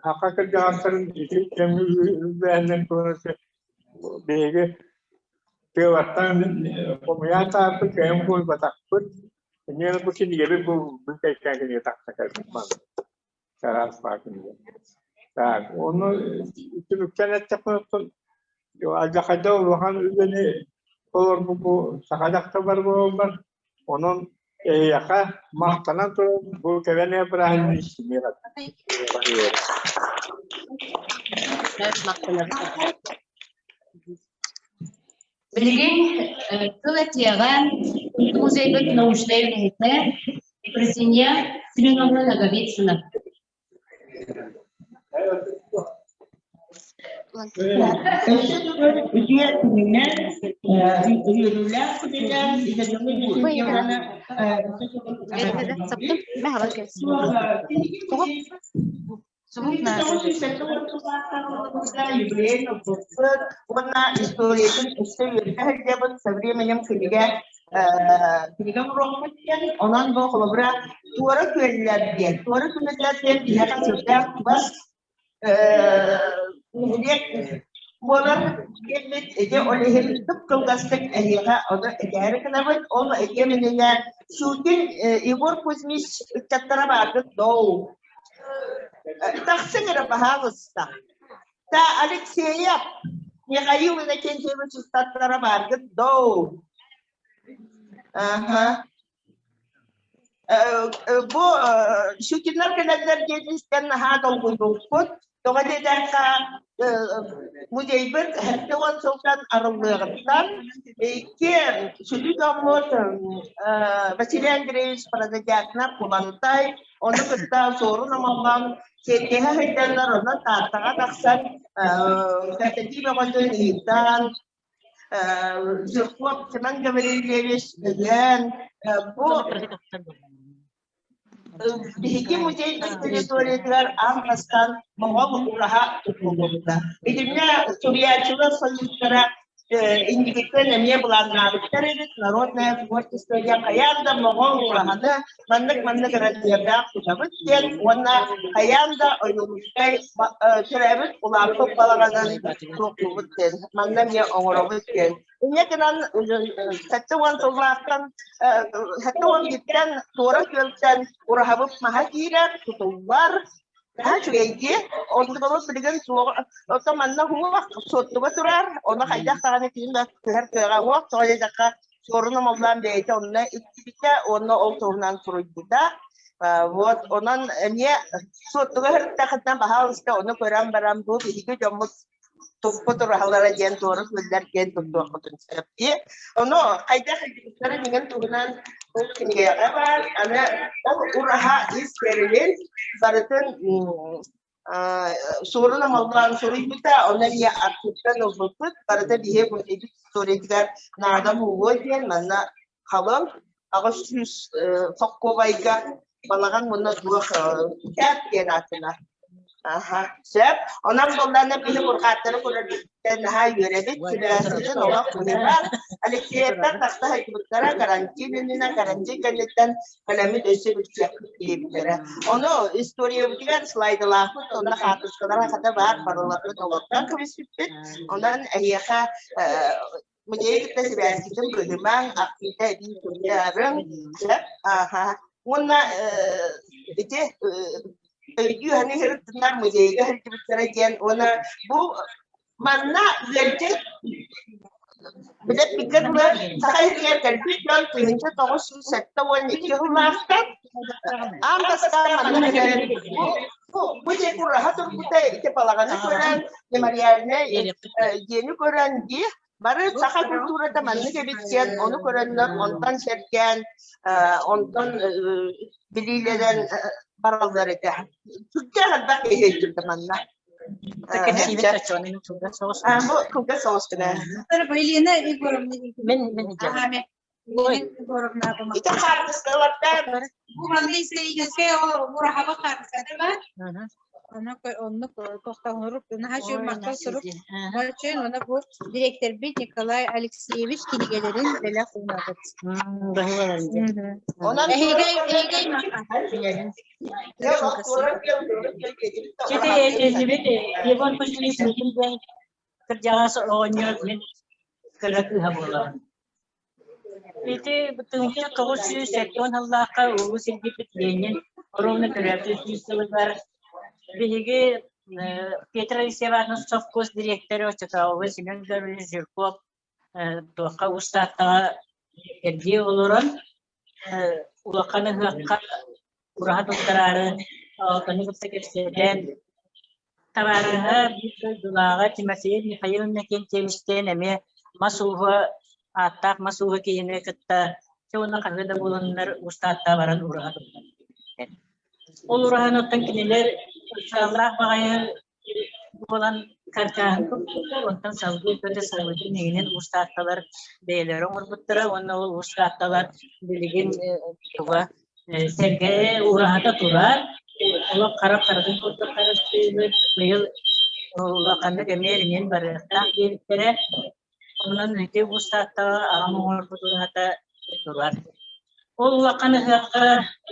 Саха кырдьаҕастарын ити кэмҥэ үлэлээн туһунан биһиги тыалартан хомуйан таһаарбыт, кыайан буолбатахпыт. Эмиэ бу кинигэбит бу бу кэккэ кинигэ тахса кэлбит манна. Чараас баар кинигэ. Так, ону түмүктэн эттэхпинэ оттон алдьархайда улахан үлэни толорбут бу саха дьахталлар буолаллар. Онон эһиэхэ махтанан туран бу кэлэн бырааһынньык Билигин тыл этиэҕэ музейбыт научнай үлэһитэ Ефросинья Семеновна Ноговицына. Өссө төгүл үтүө күнүнэн, үөрүүлээх күнүнэн Изабелла Георгиевнаны өссө төгүл юбилейын ылбыппыт уонна историятын өссө үөрэтэ сылдьабыт со временем кинигэ кинигэ оҥоруохпут диэн. Онон бу холобура туора күөллэр диэн, туора күөллэр диэн биһиэхэ сүрдээх чугас нэһилиэк буолар диэммит ити ол иһин кып-кылгастык эһиэхэ ону этээри гынабыт. Ол этиэм иннинэ Щукин Егор Кузьмич ыччаттара бааргыт доо. Тахсыҥ эрэ, баһаалыста. Та Алексеев Михаил Иннокентьевич ыстаттара бааргыт доо. Аха. Бу Щукиннар кэлэллэр диэн истэн наһаа долгуйбуппут. Тоҕо диэтэххэ, музейбыт 70 сылтан арыллыаҕыттан икки сүдү дьоммут Василий Андреевич Протодьяконов Кулантай, ону кытта Суорун Омоллоон сиэттиһэ сылдьаннар, онон Тааттаҕа тахсан кэпсэтии бөҕөтүн ыытан, Жирков Семен Гаврильевич өйөөн, бу Биһиги музейбыт территориятыгар аан бастаан Моҕол ураһа тутуллубута. Итиннэ суруйааччылар союзтара инникиттэн эмиэ былааннаабыттар эбит, народное творчество диэн хайаан да Моҕол ураһаны маннык-маннык размердаах тутабыт диэн уонна хайаан да Ойуунускай төрөөбүт улааппыт балаҕанын туохтуубут диэн, манна эмиэ оҥоробут диэн. Инньэ гынан 70 сыллаахтан 71-тэн туора күөлтэн ураһабыт маһа киирэр, тутуллар. Наһаа үчүгэйдии. Онтукабыт билигин суох, оттон манна уһуох суоттуга турар. Ону хайдах даҕаны киин да түһэр кыаҕа уох. Тоҕо диэтэххэ, суорун омоллоон бэйэтэ онно иттибитэ уонна ол туһунан суруйбута. Вот, онон эмиэ суоттуга сырыттахытына, баһаалыста, ону көрөн баран бу биһиги дьоммут туппут ураһалара диэн туора күөллэр диэн туттуохпутун сөп дии. Ону хайдах илдьиттэрин иҥэн туһунан ол кинигэҕэ баар. Аны ол ураһа ис тэрилин барытын суорун омоллоон суруйбута, ону эмиэ архивтан ылбыппыт. Барыта биһиги музейбит историятыгар наада буолуо диэн манна халыҥ 800 соккуобайга балаҕан мунна туох кэп диэн ааттанар. Аха, сөп. Онон буоллаҕына биһи бурҕааттары көрөрбүтүттэн наһаа үөрэбит. Күлээситин олох быһыылаах. Алексеевтар тахса сылдьыбыттара карантин иннинэ, карантин кэнниттэн кэлэммит өссө билсиэхпит диэбиттэрэ. Ону историябытыгар слайдалаахпыт, онно хаартыскалара хата баар, барыларын олортон кэбиспиппит. Онон эһиэхэ Музейы кытта сибээскитин быһымаҥ, ахтыыта эбии суруйаарыҥ. Сөп. Ааха. Уонна ити өйдүү саныы сырыттыннар музейга сылдьыбыттара диэн уонна бу манна ыалдьыт билэппиккэ дылы Саха сиригэр кэлбит дьон 1972 сыллаахтан аан бастаан манна кэлэн бу бу диэки ураһа турбута ити балаҕаны көрөн мемориальнай дьиэни көрөн дии бары саха культурата маннык эбит диэн ону көрөннөр онтон сэргээн онтон билиилэнэн бараллар этэ. Сүрдээх элбэх киһи өйдүүр манна. Бу кылгас соҕус гына. Елена Егоровна. Мен мен Егоровна. Ити хаартыскалардан Бу манна историческай ураһаба хаартыската бар. Оннук тохтоһунурук наһаа үчүгэй махтал сурук. Үчүгэй уонна бу дириэктэрбит Николай Алексеевич кинигэлэрин бэлэх уунабыт. Эһигэй эһигэй Иван Кузьмич диэн кырдьаҕас оҕонньор мин кыра кыыһа буолабын. Ити 1970 сыллаахха улуу сиргиппит Ленин ровно төрөөбүт 100 сылыгар биһиги Петр Алексеевич совхоз дириэктэрэ оччотооҕу Семен Гаврилович Жирков туохха устааттаҕа эрдии олорон улахан ыһыахха ураһа туттараары ону кытта кэпсэтэн Табаарыһа биир дойдулааҕа Тимофей Михаил Иннокентьевичтиин эмиэ мас ууһа ааттаах мас ууһа киһини кытта чэ уонна хаһыа да буоланнар устааттаа баран ураһа туттар. Ол ураһаны оттон кинилэр сыаллаах баҕайы буолан каркааһын туппуттар, онтон салгыы көтө сабыытын иҥинэн устаатталар бэйэлэрэ оҥорбуттара уонна ол устаатталар билигин туга Сэргэ ураһата турар, олох хара харытын курдук харыстыыбыт, быйыл улаханнык эмиэ иҥин барыахтаах диэбиттэрэ. Онон ити устааттаҕа аҕам оҥорбут ураһата турар. Ол улахан ыһыахха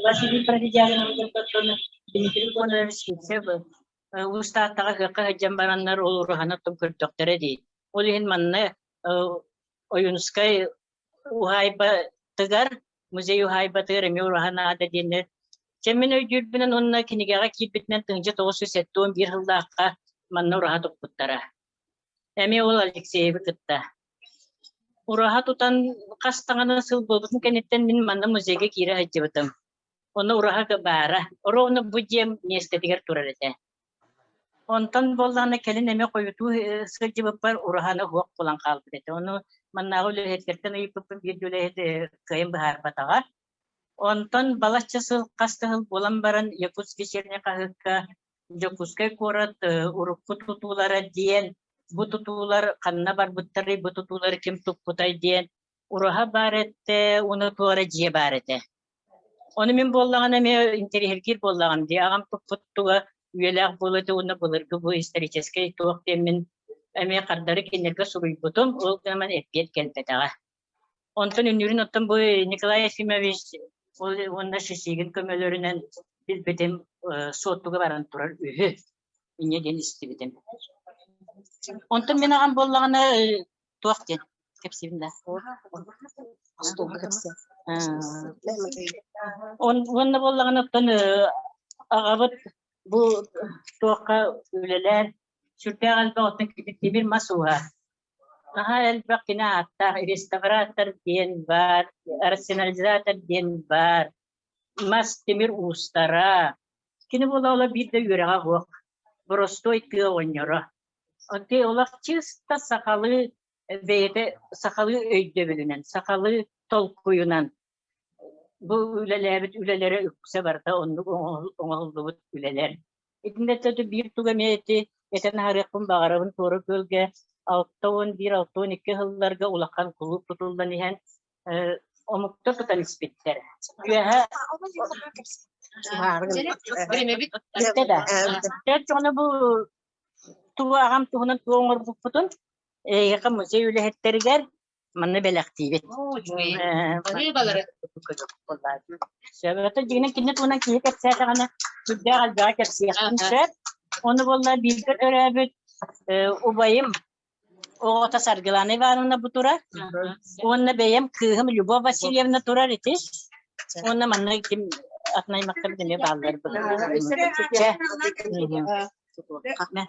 Василий Продедягинович Дмитрий Кононович Сивцев устааттаҕа ыһыахха сылдьан бараннар ол ураһаны оттон көрдөхтөрө дии. Ол иһин манна Ойуунускай уһаайбатыгар, музей уһаайбатыгар эмиэ ураһа наада диэннэр. Чэ мин өйдүүрбүнэн уонна кинигэҕэ киирбитинэн 1971 сыллаахха манна ураһа туппуттара. Эмиэ ол Алексеевы кытта. Ураһа тутан хас даҕаны сыл буолбутун кэнниттэн мин манна музейга киирэ сылдьыбытым. Онно ураһа баара. Ровно бу дьиэм миэстэтигэр турар этэ. Онтон буоллаҕына кэлин эмиэ хойутуу сылдьыбыппар ураһаны уһуох буолан хаалбыт этэ. Ону маннааҕы үлэһиттэртэн ыйыппыппын биир да үлэһит кыайан быһаарбатаҕа. Онтон балачча сыл хас да сыл буолан баран Якутский вечерний хаһыакка Дьокуускай куорат урукку тутуулара диэн бу тутуулар ханна барбыттарый, бу тутуулары ким туппутай диэн ураһа баар этэ уонна туора дьиэ баар этэ. Ону мин буоллаҕына эмиэ интэриэһиргиир буоллаҕым дии. Аҕам туппут туга үйэлээх буолуо этэ уонна былыргы бу историческай туох диэммин эмиэ хардары кинилэргэ суруйбутум. Ол гынан эппиэт кэлбэтэҕэ. Онтон үннүүрүн оттон бу Николай Ефимович ол уонна Шишигин көмөлөрүнэн билбитим Суоттуга баран турар үһү. Инньэ диэн истибитим. Онтон мин аҕам буоллаҕына туох диэн кэпсиибин да уонна буоллаҕына оттон аҕабыт бу туохха үлэлээн сүрдээх элбэх оттон тимир мас ууһа наһаа элбэх кини ааттаах реставратор диэн баар рационализатор диэн баар мас тимир уустара кини буола ола биир да үөрэҕэ суох боростуой тыа оҕонньоро Ити олох чисто сахалыы бэйэтэ сахалыы өйдөбүлүнэн, сахалыы толкуйунан бу үлэлээбит үлэлэрэ үксэ барыта оннук оҥоһуллубут үлэлэр. Итиннэ биир тугу эмиэ ити этэн аһарыахпын баҕарабын Туора Күөлгэ 61-62 сылларга улахан кулууп тутуллан иһэн омуктар тутан испиттэр. Үөһэ Бүттэ да. Дьэ, бу Тугу аҕам туһунан тугу оҥорбуппутун эйиэхэ музей үлэһиттэригэр манна бэлэхтиибит. Сөбөтө дьиҥинэн кини туһунан киһи кэпсээтэҕинэ сүрдээх элбэҕи кэпсиэхпин сөп. Ону буолла бииргэ төрөөбүт убайым оҕото Саргылана Ивановна бу турар. Уонна бэйэм кыыһым Любовь Васильевна турар ити. Уонна манна ким атын аймахтарбыт эмиэ бааллар. Чэ.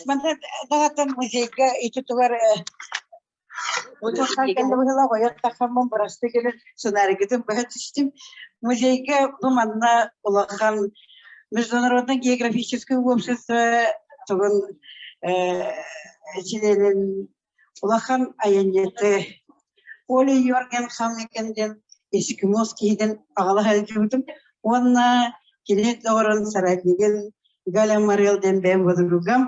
Манна даҕатан музейга ити тугар быһыла ойот тахаммын бырасты кэлин сценарийгытын быһа түстүм. Музейга бу манна улахан международное географическое общество тугун чилиэнин улахан айанньыты Оля Йорген Хаммикен диэн эскимос киһитин аҕала сылдьыбытым уонна кини доҕорун соратнигын Галя Морел диэн бэйэм подругам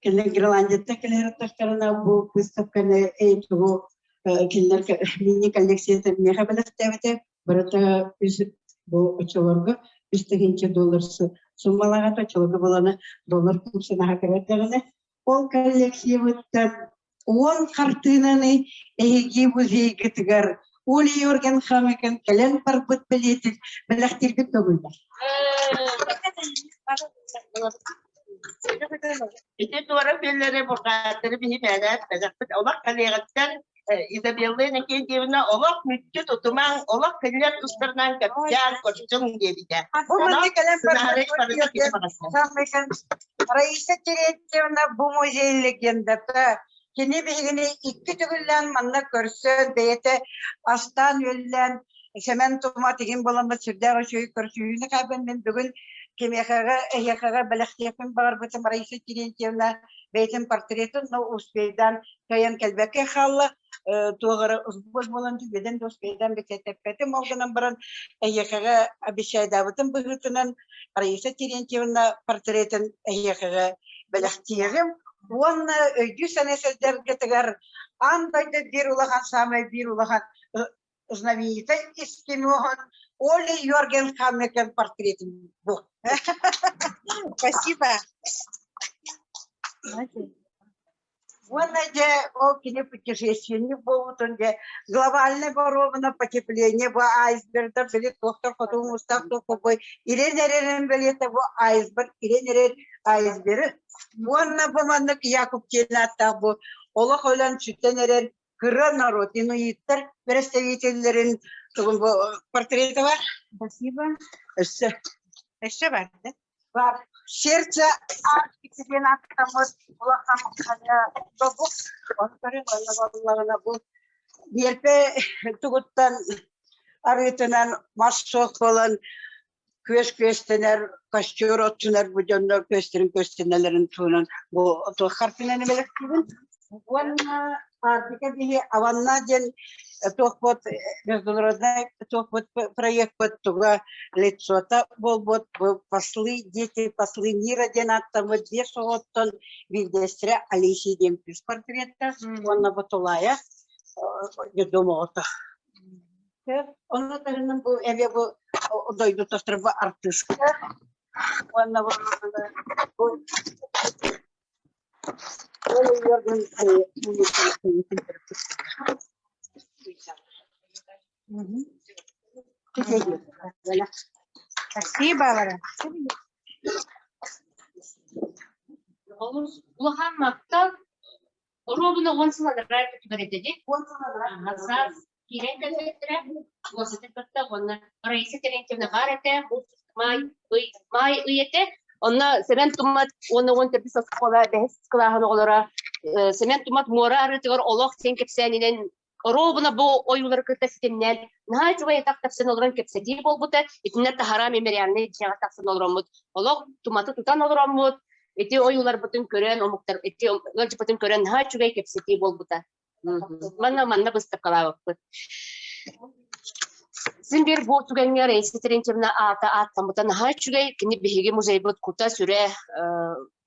кини Гренландияттан кэлэр тахтарына бу выставканы тугу кинилэр мини коллекцията миэхэ бэлэхтээбитэ барыта үс бу оччолорго 3000 доллар. Суммалаҕата чолго буланы доллар курсун аһа көрөрдөҕүнэ ол коллекциябыттан 10 хартыынаны эһиги музейгытыгар Оля Йорген Хамыкин кэлэн барбыт бэлиэтин бэлэхтииргит көҥүллэр. Ити туора күөллэри бурҕааттары биһи мээнэ эппэтэхпит. Олох кэлиэҕиттэн Изабелла Иннокентьевна олох мүччү тутумаҥ, олох кинилэр тустарынан кэпсээн көрсүҥ диэбитэ. Бу манна кэлэн барбыт Раиса Терентьевна бу музей легендата. Кини биһигини икки төгүллээн манна көрсөн, бэйэтэ астаан-үөллээн Сэмэн Тума тигин буоламмыт сүрдээх үчүгэй көрсүһүүнү хаалбын мин бүгүн кимиэхэҕэ эһиэхэҕэ бэлэхтиэхпин баҕарбытым Раиса Терентьевна бэйэтин портретын но успейдаан кыайан кэлбэккэ хаалла туох эрэ узбос буолан түгэдэн да успейдаан бэчээтэппэтим ол гынан баран эһиэхэҕэ обещайдаабытым быһыытынан Раиса Терентьевна портретын эһиэхэҕэ бэлэхтиэҕим уонна өйдүү саныы сылдьаргытыгар аан дойду биир улахан саамай биир улахан знаменитай эскимоһун Оли Йорген Хаммекен портретин бу. Спасибо. Уонна дьэ ол кини путешественник буолбутун дьэ глобальное боруобуна потепление бу айсбергдар били туохтар хоту муустаах туох бой ирэн эрэрин бэлиэтэ бу айсберг ирэн эрэр айсберы уонна бу маннык Якуб диэн ааттаах бу олох өлөн сүтэн эрэр кыра народ инуиттар представителлэрин тугун бу портрета бар Спасибо. Өссө. Өссө бар да? Бар. Сердце Арктики диэн ааттаммыт улахан хайа тобук. Онторун онно буоллаҕына бу биэрпэ тугуттан арыытынан мас суох буолан күөс күөстэнэр, костер оттунар бу дьоннор күөстэрин күөстэнэлэрин туһунан бу туох хартыынаны бэлэхтиибин. Уонна Арктика биһи Аванна диэн туохпут международный туохпут проекпыт туга лицота буолбут бу послы дети послы мира диэн ааттаммыт биэс оҕоттон биирдэстэрэ Алисия диэн кыыс портрета уонна бу Тулаайа детдом оҕото. Онно таһынан бу эмиэ бу дойду тостор бу артыыска уонна бу бу Спасибо, Лара. Олус улахан махтал. Оруобуна 10 сыл анараа өттүгэр этэ дии. Саас киирэн кэлбиттэрэ. Уосатын кытта уонна Раиса Терентьевна баар этэ. Маай ый, маай ый этэ. Онно Сэмэн Тумат уонна 14 оскуола бэһис кылааһын оҕолоро Сэмэн Тумат муора арыытыгар олох син кэпсээнинэн оруобуна бу ойуулары кытта ситимнээн наһаа үчүгэй атах тахсан олорон кэпсэтии буолбута. Итиннэ таһараа мемориальнай дьиэҕэ тахсан олороммут, олох туматы тутан олороммут, ити ойууларбытын көрөн, омуктар ити ыалдьыппытын көрөн наһаа үчүгэй кэпсэтии буолбута. Манна манна быыстапкалаабыппыт. Син биир бу түгэҥҥэ Раиса Терентьевна аата ааттаммыта наһаа үчүгэй. Кини биһиги музейбыт кута-сүрэ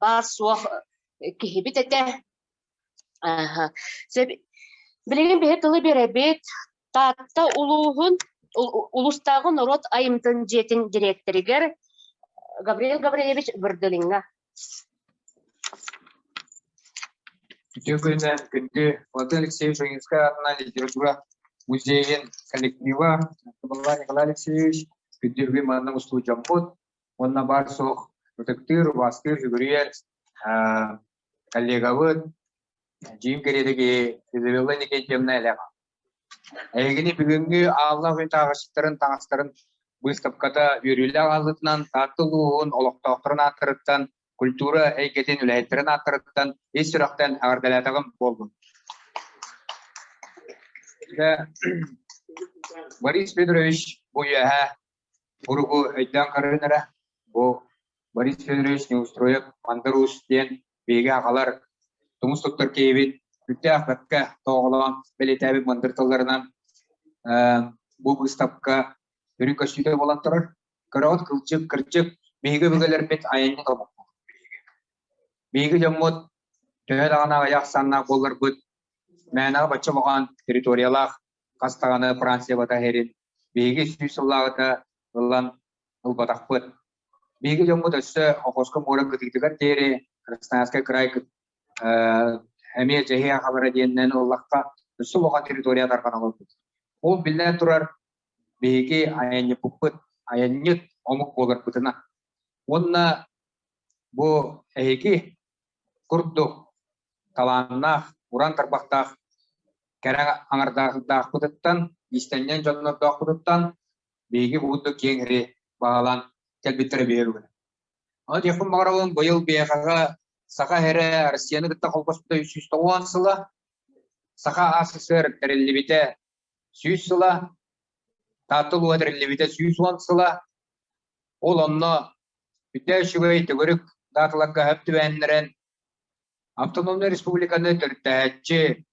баар-суох киһибит этэ. Аха. Сөп. Билигин биһи тылы биэрэбит. Таатта улууһун улуустааҕы норуот айымньытын дьиэтин дириэктэригэр Гавриил Гаврильевич Вырдылиҥҥа. Үтүө күнүнэн күндү Владимир Алексеевич Ойуунскай аатынан литература музейын коллектива Николай Николай Алексеевич күндү бүгүн манна устудьоммут уонна баар суох ытыктыыр, убаастыыр, сүгүрүйэр коллегабыт Дьиим кэриэтэги Изабелла Никитьевна Элева. Эһигини бүгүҥҥү Ааллаах Үүн таһаҕасчыттарын таҥастарын быыстапката үөрүүлээх ааллытынан Таатта улууһун олохтоохторун ааттарыттан, культура эйгэтин үлэһиттэрин ааттарыттан ис сүрэхтэн эҕэрдэлээтэҕим буоллун. Борис Федорович бу үөһэ Уругу өйдөөн көрөн эрэ, бу Борис Федорович Неустроев Мандар Уус диэн биһиги аҕалар тумус туттар киһибит сүрдээх бэркэ тоҕолоон бэлиэтээбит мындыр тылларынан бу быыстапка үрүҥ көстүүтэ буолан турар. Көрөҕүт кылчык, кырдьык, биһиги өбүгэлэрбит айанньыт омукпут. Биһиги дьоммут төһө даҕаны аҕыйах ахсааннаах буолларбыт, мээнэҕэ бачча улахан территориялаах хас даҕаны Франция бата иһэрин биһиги 100 сыллааҕыта ылан ылбатахпыт. Биһиги дьоммут өссө Охотскай муора кытыытыгар диэри Красноярскай край эмиэ дьэһиэ хабара диэннэн ыллахха өссө улахан территория тарҕана олорбут. Ол биллэн турар биһиги айанньыппыт айанньыт омук буоларбытына уонна бу эһиги курдук талааннаах, уран тарбахтаах кэрэ аҥардаахпытыттан, иистэнньэҥ дьоннордоохпутуттан биһиги бугунду киэҥ сири баҕалаан кэлбиттэрэ биһиги бүгүн. Ону диэхпин баҕарабын, быйыл биһиэхэҕэ Саха сирэ Россияны кытта холбоспута 390 сыла, Саха АССР тэриллибитэ 100 сыла, Таатта улууһа тэриллибитэ 110 сыла. Ол онно бүтэ үчүгэй төгүрүк дааталарга сөп түбэһиннэрэн Автономнай республиканы төрүттээччи,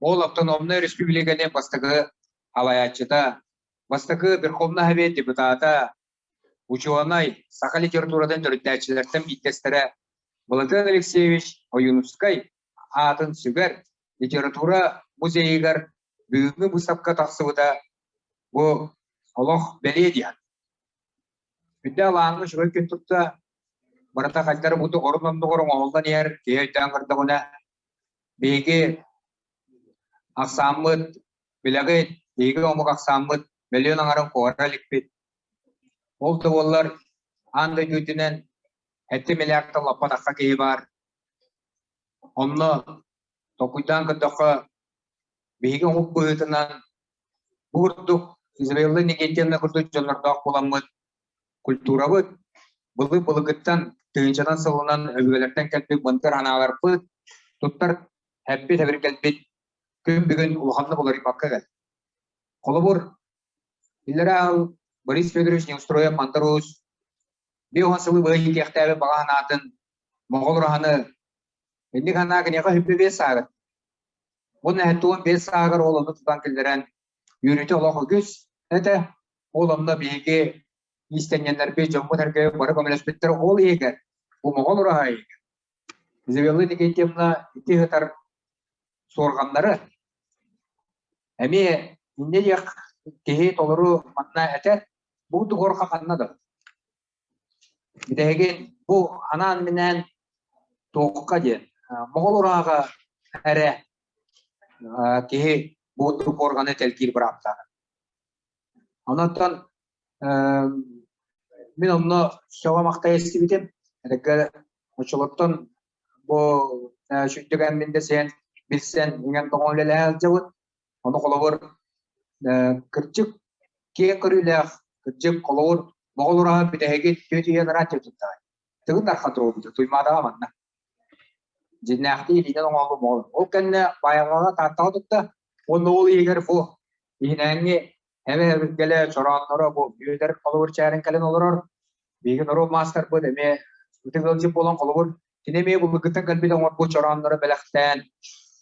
ол автономнай республиканы бастакы салайааччыта, бастакы Верховный Совет депутата, учуонай, саха литературатын төрүттээччилэртэн биирдэстэрэ Былатыан Алексеевич Ойуунускай аатын сүгэр литература музейыгар бүгүҥҥү быыстапка тахсыбыта бу олох бэлиэ диэн. Бүтэ алааҥҥа үчүгэй күн тутта, барыта хайдары буту орун оннугар оҥоһуллан иһэр киһи өйдөөн көрдөҕүнэ, биһиги ахсааммыт, билэҕит, биһиги омук ахсааммыт мөлүйүөн аҥарын куора иликпит. Ол да буоллар, аан дойду үрдүнэн 7 миллиардтан лаппа тахса киһи баар. Онно толкуйдаан көрдөххө, биһиги омук быһыытынан бу курдук Изабелла Никитьевна курдук дьоннордоох буоламмыт культурабыт былыр-былыргыттан тыһыынчанан сылынан өбүгэлэртэн кэлбит мындыр санааларбыт туттар эппит-эбиргэлбит күн бүгүн улаханнык уларыйбакка кэл. Холобур, иллэрээ аал Борис Федорович Неустроев Мандар Уус 50 сылы быһа иитиэхтээбит баҕа санаатын Моҕол ураһаны инник санаа киниэхэ хүппү биэс сааҕыт. Уонна 75 сааҕар ол ону тутан киллэрэн үөрүүтэ олох үгүс этэ. Ол онно биһиги иистэнньэннэрбит, дьоммут-сэргэбит бары көмөлөспүттэр ол иһигэр бу Моҕол ураһа иһигэр Изабелла Никитьевна ити сытар суорҕаннары эмиэ инньэ диэх киһи толору манна этэр бу тугорха ханна да Бүтэһигин бу анаан-минээн туохха диэн Моҕол ураһаҕа эрэ киһи бу органы тэлгиир бырааптаах. Онон мин онно сөҕө-махтайа истибитим. Эргэ оччолортон бу сүрдүгэн мин да сиэн билсэн иҥэн-тоҥон үлэлэһэ сылдьабыт. Ону холобур кырдьык киэҥ көрүүлээх, кырдьык холобур Моҕол ураһа бүтэһиги түөрт үйэ анараа туттаҕай. Тыгын Дархан туруорбута Туймаадаҕа манна. Дьиннээхтии илиинэн оҥоһуллубут моҕол. Ол кэннэ Баайаҕаҕа Тааттаҕа тутта уонна ол иһигэр бу иһинээҥҥи эбэ эбиргэлэ чороонноро бу Бүөтэр холобур чээрин кэлэн олорор. Биһиги норуот маастарбыт эмиэ ытык ыалдьыт буолан холобур кини эмиэ былыргыттан кэлбит оҥорбут чороонноро бэлэхтээн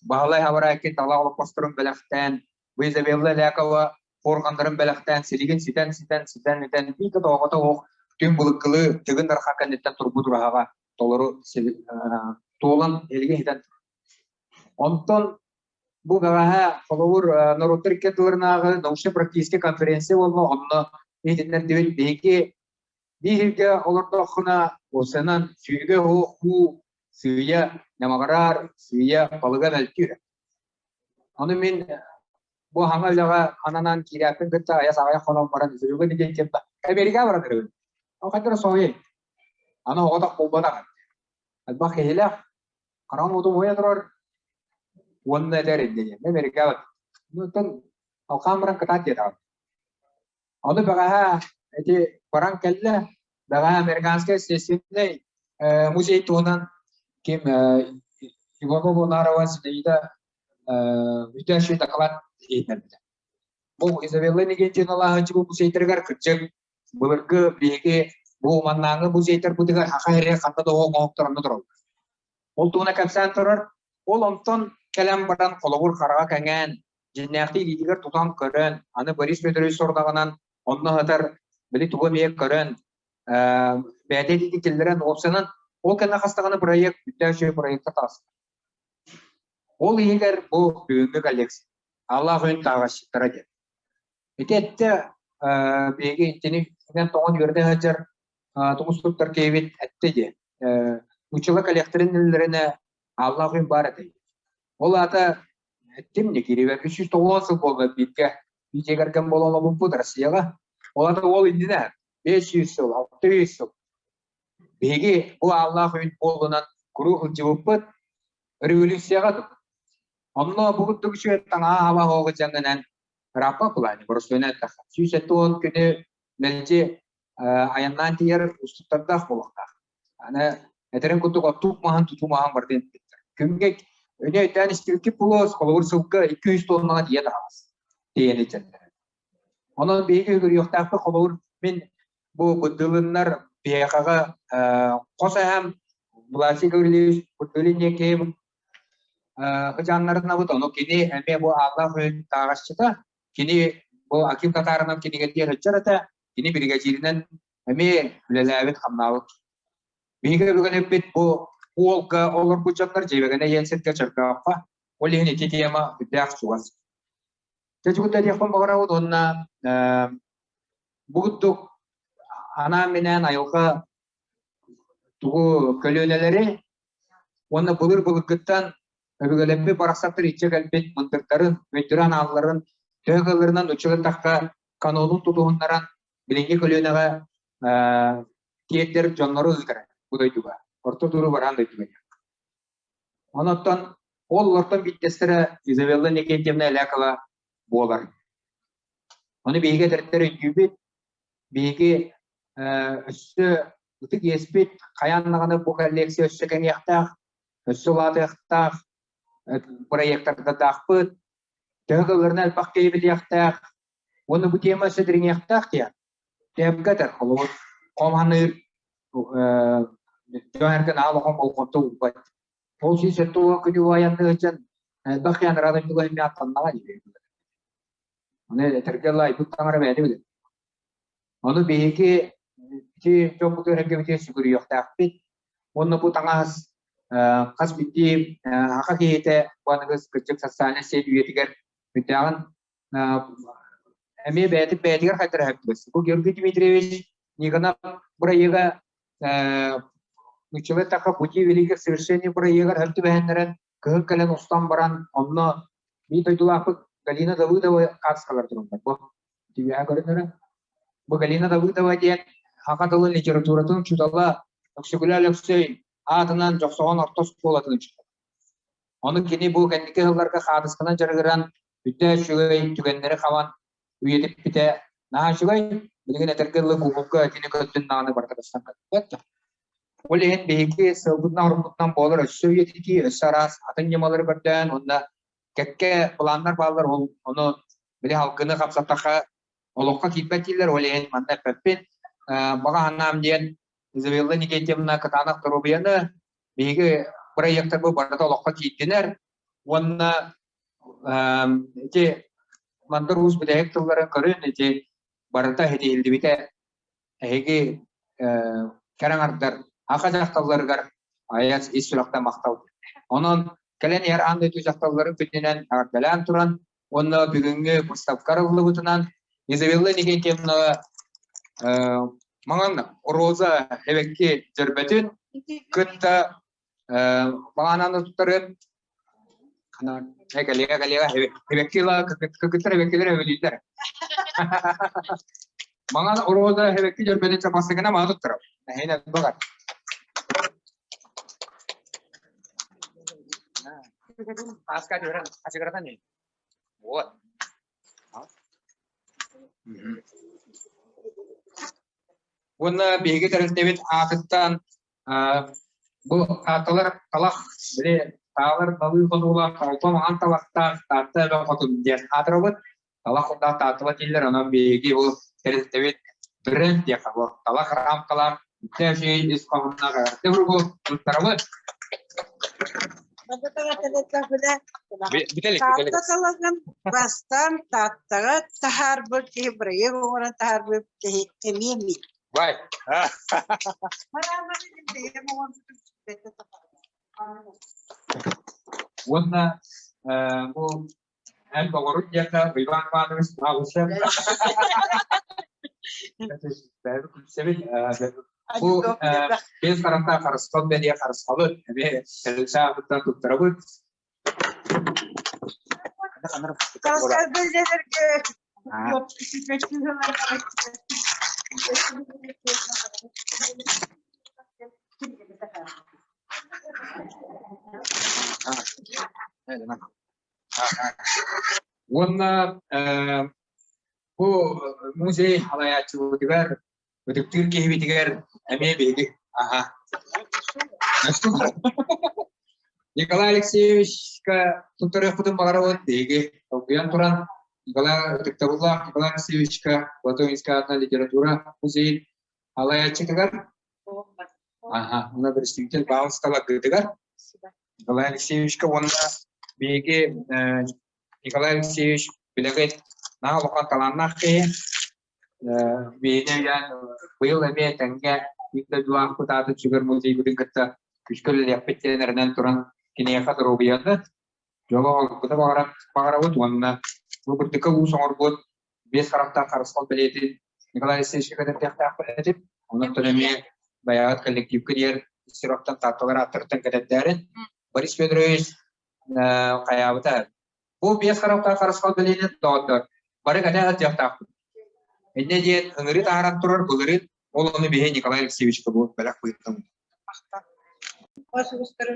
Баһылай Хабараайкин талаах олоппосторун бэлэхтээн бу Изабелла Элякова хуорҕаннарын бэлэхтээн силигин ситэн ситэн ситэн итэн биир да тоҕоҕото суох түҥ былыргылыы Тыгын Дархан кэнниттэн турбут ураһаҕа толору туолан илигин ситэн Онтон бу бэҕэһээ холобур норуоттар икки ардыларынааҕы научно-практическай конференция буолла онно иһитиннэрдибит биһиги биир сиргэ олордоххуна уопсайынан сүүгэ уу сыыйа ньамаҕыраар сыыйа балыга мөлтүүр ону мин бу хаҥа үлэҕэ ананан киирээппин кытта айас аҕыйах хонон баран Израильга диэн Америка баран эрэбин ол хайдах соһуйай аны оҕотох буолбатах элбэх киһилээх хараҕын уоту уһуйа турар уонна этэр иннинэ Америкаҕа оттон алхаан баран кытаат диэтэҕим ону бэҕэһээ ити баран кэллэ бэҕэһээ американскай естественнэй музей туһунан ким Ивана Лунарова Зинаида бүтээши доклад иһитиннэрбитэ бу Изабелла Иннокентьевна Лааһынчы бу музейдарыгар кырдьык былыргы биһиги бу маннааҥы музейдарбытыгар саха сирэ ханна да оҥоһуктар онно тураллар. Ол туһунан кэпсээн турар. Ол онтон кэлэн баран холобур хараҕа кэҥээн, дьиннээхтии илиитигэр тутан көрөн, аны Борис Федорович сорудаҕынан онно сытар били тугу эмиэ көрөн, бэйэтэ илиитин киллэрэн уопсанан ол кэннэ хас даҕаны проект бүттээх үчүгэй проекта таҕыста. Ол иһигэр бу бүгүҥҥү коллекция Аллах үн таһаҕасчыттара диэн. Ити эттэ биһиги итини тоҥон үөрдэ сылдьар. Тумус туттар киһибит эттэ диэ. Учула кэлиэхтэрин иннилэринэ Ааллаах Үүн баар этэ. Ол аата эттим Никиривер 390 сыл буолла бииргэ биир кэргэн буолан олорбуппут Россияҕа. Ол аата ол иннинэ 500 сыл, 600 сыл биһиги бу Ааллаах Үүн буолунан куруук сылдьыбыппыт революцияҕа Онно бу курдук үчүгэй таҥаһа хаба оҕо дьаҥынан ырааппа плане боростуойна эттэххэ 170 күнү мэлдьи айаннаан тиийэр устуктардаах буолуохтаах. Аны этэрин курдук оттук маһын тутуу маһын барытын эппиттэр. Күҥҥэ өнө өйдөөн истибиккит буолуо, холобур сылга 200 тоннаҕа тиийэ таһаҕас тиэйэн илдьэллэр. Онон биһиги көрүөхтээхпит холобур мин бу Быдылыннар биһиэхэҕэ хос эһэм Власий Гаврильевич Быдылин диэн киһи кыдьааннарынабыт, ону кини эмиэ бу Ааллаах Үөн тааҕасчыта, кини бу Аким Татаринов кинигэтигэр сылдьар этэ, кини биригэдьииринэн эмиэ үлэлээбит-хамнаабыт. Биһиги бүгүн эппит бу уолга олорбут дьоннор дьиэбэгэнэ иэн сиргэ Чөркөөххө, ол иһин ити тема үрдээх чугас. Дьэ чугунда диэхпин баҕарабыт уонна бу курдук анаан-минээн айылҕа тугу көлүөнэлэри уонна былыр-былыргыттан өбүгэлэрбит барахсаттар иччэ кэлбит мындырдарын, өйдөрө-анаалларын төһө кыалларынан учугаттахха канонун тутуһуннаран билиҥҥи көлүөнэҕэ тиэрдэр дьоннору ыытар бу дойдуга, орто туру бараан дойдуга. Онон ол олортон биирдэстэрэ Изабелла Никитьевна Элякова буолар. Ону биһиги эдэрдэр өйдүүбүт, биһиги өссө ытык иэспит хайаан даҕаны бу коллекция өссө кэҥиэхтээх, өссө улаатыахтаах, проектардаахпыт, төһө кылларына элбэх киһи билиэхтээх, уонна бу тема өссө дириҥиэхтээх диэн. Тэмгэ этэр, холобур, хоманыыр дьон эргин аал охон болҕомто уурбат. Ол 170 күнү айанныыр сылдьан элбэх киһи анараа дойдуга эмиэ аттаннаҕа дии. Ону этэргэ дылы айбыт таҥара бэйэтэ билэр. Ону биһиги ити дьоммутугар эргэбитигэр сүгүрүйүөхтээхпит. Уонна бу таҥас хас биирдии саха киһитэ бу аныгыс кырдьык социальнай сеть үйэтигэр бүтээҕин эмиэ бэйэтин бэйэтигэр хайдарыһар. Бу Георгий Дмитриевич Никонов бырайыага нууччалыы эттэххэ «Пути великих совершений» бырайыагар өр түбэһиннэрэн кыһын кэлэн устан баран онно биир дойдулаахпыт Галина Давыдова хаартыскалар тураллар. Бу түбэһэ көрүнэрэ. Бу Галина Давыдова диэн саха тылын литературатын учуутала Өксөкүлэ Өлөксөй аатынан Дьохсоҕон орто оскуолатын учуутала. Ону кини бу кэнники сылларга хаартысканан дьарыгыран бүтэ үчүгэй түгэннэри хабан үйэтиппитэ наһаа үчүгэй. Билигин этэргэ дылы Google-га итини көрдүн даҕаны барыта көстөн кэлбэт. Ол иһин биһиги сылбытынан-орбутунан буолар өссө үйэтитии, өссө араас атын ньымалары көрдөөн уонна кэккэ планнар бааллар, ол ону били халгыны хапсаттахха олоххо киирбэт дииллэр, ол иһин манна эппэппин. Баҕа санаам диэн Изабелла Никитьевна кытаанах доруобуйаны биһиги бырайыактарбыт барыта олоххо киирдинэр уонна ити Мандар Уус бүтэһик тылларын көрүн ити барыта иһитиһиллибитэ эһиги кэрэ аҥардар аха дьахталларыгар айас ис сүрэхтэн махтал. Онон кэлэн иһэр аан дойду дьахталларын күнүнэн эҕэрдэлээн туран уонна бүгүҥҥү выставка арыллыбытынан Изабелла Никитьевна маҥан роза эбэкки дьөрбөтүн кытта Маҕаананы туттарыан кэлиэҕэ кэлиэҕэ эбэкки ыла кыргыттар эбэккилэр эбэлииллэр. Маҥан роза эбэкки дьөрбөтүн чапассыгына маҕа туттарар. Эһин элбэҕэр. Аска түһэрэн ачыгыратан Вот. Уонна биһиги тэрилтэбит аатыттан Бу таатталар талах били таалар талыы хонуулаах алта маҥан талахтаах Таатта эбэ хотун диэн аатырабыт. Талах курдаах Тааттала дииллэр, онон биһиги бу тэрилтэбит бренд диэххэ бу талах рамкалаах үтэ үчүгэй ис хоһоонноох эҕэрдэ буругу туттарабыт. Бүтэлик, бүтэлик. Таатта талаҕын бастаан Тааттаҕа таһаарбыт киһи бырайыак оҥорон таһаарбыт киһи эмиэ мин. Бай. Уонна бу эн доҕорун диэхэ Иван Иванович Мавышев. Күлсэбит. Бу биэс харахтаах харысхал бэлиэ харысхалы эмиэ тэрилтэ аатыттан туттарабыт. Харысхал бэлиэлэргэ Уонна бу музей халайааччыбытыгар ытыктыыр киһибитигэр эмиэ биһиги аха Николай Алексеевичка туттарыахпытын баҕарабыт биһиги толкуйан туран Николай ытыктабыллаах Николай Алексеевичка Платоническая атынан литература музейын халайааччытыгар аха уонна представитель Павловскаларгытыгар Николай Алексеевичка уонна биһиги Николай Алексеевич билэҕит наһаа улахан талааннаах киһи Биһиги быйыл эмиэ тэҥҥэ биир дойдулаахпыт аатын сүгэр музейбытын кытта күүскэ үлэлиэхпит диэн эрэнэн туран киниэхэ доруобуйаны, дьолу оҕолорбута баҕарабыт уонна бу кырдьыкка уус оҥорбут биэс харахтаах харысхал бэлиэтин Николай Алексеевичка кэтэрдиэхтээхпит этим. Онон эмиэ баяҕыт коллективка диэр сироптан таатталар ааттарыттан кэтэрдээрин Борис Федорович хайаабыта Бу биэс харахтаах харысхал бэлиэтин доҕоттор, бары кэтэ сылдьыахтаахпыт. Инньэ диэн ыҥырыы таһааран турар былырыын ол ону биһи Николай Алексеевичка бу бэлэх быыттаммыт. Устар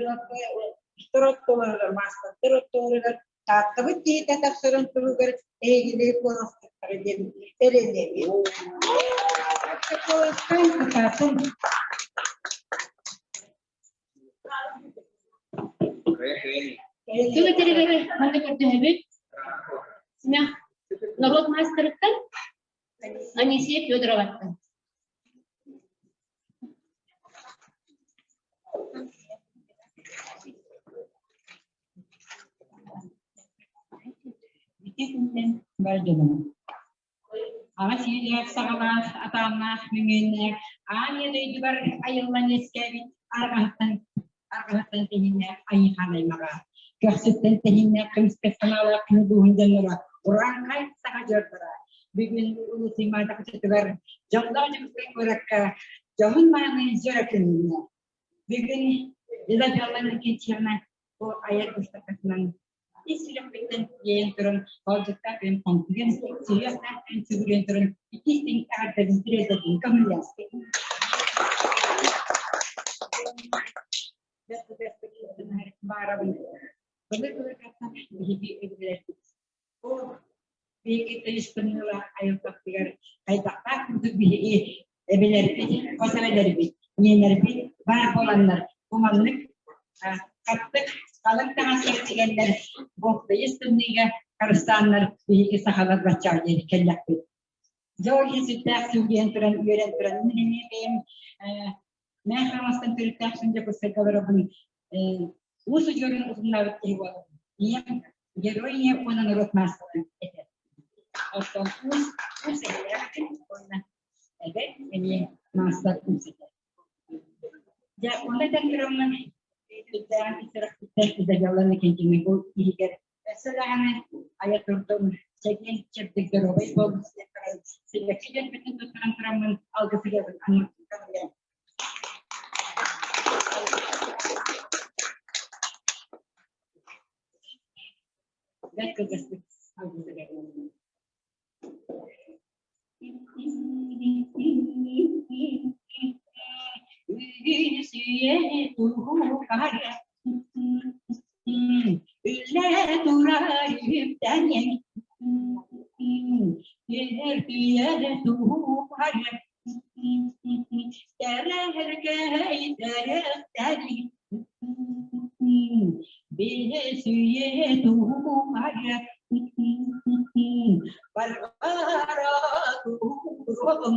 маастардар оттолоругар Тааттабыт киһитэ тахсарын туһугар эһигини куоластыктара диэн эрэнэбин. Куоластаан кытаатын. Тыл этэригэр манна көрдөһөбүт. Симэх норуот маастарыттан Анисия Федороваттан. Ити күнтэн бар дьонум Аҕа сиилээх саҕалаах, атааннаах мөҥүөннээх, аан ийэ дойдугар айыллан үөскээбит арҕаһыттан арҕаһыттан тэһииннээх айыыхаан аймаҕа, көхсүттэн тэһииннээх көмүскэс санаалаах күнү дууһун дьонноро, урааҥхай саха дьордоро бүгүн Улуу Туймаада хочотугар дьоллоох Дьокуускай куоракка дьоһун мааны дьоро күнүнэ. Бүгүн Изабелла Иннокентьевна бу айар быыстапкатынан ис сүрэхпиттэн иэйэн туран, хоолдьуктаах күөн хоҥкуйан, сүһүөхтээх күөн сүгүрүйэн туран, икки истиҥ эҕэрдэбин тириэрдэбин көҥүллээхтик. Баарабын. Былыр-былыргаттан биһиги өбүгэлэрбит Бу биһиги тыйыс тымныылаах айылҕабытыгар хайдахтаах курдук биһиги эбэлэрбит, хос эбэлэрбит, ийэлэрбит баар буоланнар бу маннык хаттык халыҥ таҥастар тигэннэр бу тыйыс тымныыга харыстааннар биһиги сахалар баччаҕа диэри кэллэхпит. Дьэ ол иһин сүрдээх сүгүрүйэн туран, үөрэн туран, мин эмиэ бэйэм Мээ Хаҥаластан төрүттээх Дьокуускайга олоробун. Уус удьуорун утумнаабыт киһи буолабын. Ийэм герой ийэ уонна норуот маастара этэ. Оттон уус уус эһэлээх уонна эбэ эмиэ маастар уус этэ. Дьэ, онно этэн тураммын, сүрдээҕин сүрэхпиттэн Изабелла Иннокентьевна бу иһигэр Өссө даҕаны айа турдум, чэгиэн чэбдик доруобай буолун сибэкки дьөрбүтүн туттаран тураммын алгысыгабын аныыбын. Бэрт кылгастык алгысыгабын. Үгүс үйэ туһугар Үлэ турар үптэнэн Түһэр туһугар Тэрэркэй тэрэхтэри Биэс үйэ туһугар Барбара туруом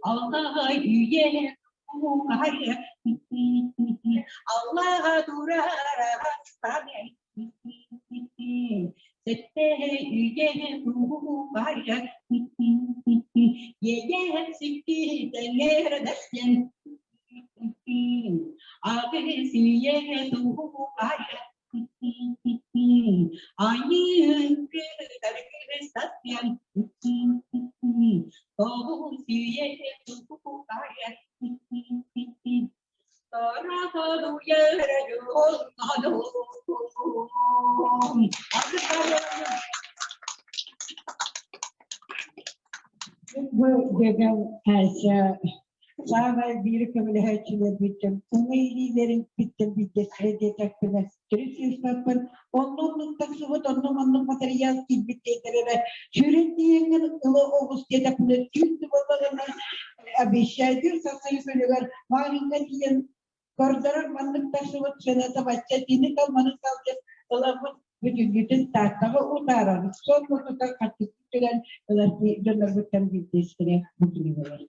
Алтай үйэ Аллаҕа турара Сэттэ үйэ туһугар Иэйэн сикки тэҥэрдэстэн Аҕыс үйэ туһугар Айыы кытар сатыан. Бу дьэгэм Ася саамай биир көмөлөһөөччүлэрбиттэн уҥа илиилэрин биттэн биирдэстэрэ диэтэхпинэ төрүт сыыспаппын онно оннук тахсыбыт онно маннык матырыйаал киирбит диэтэр эрэ сүүрэн тиийэҥҥин ыла оҕус диэтэхпинэ түүн да буоллаҕына обещайдыыр сарсын күнүгэр маҕаһыыҥҥа тиийэн көрдөрөр маннык тахсыбыт сыаната бачча итини тал маны тал диэн ыламмыт бүтүннүүтүн Тааттаҕа утаарабыт сонно тута хаттык түгэн ылар дьоннорбуттан биирдэстэрэ бу кини буолар.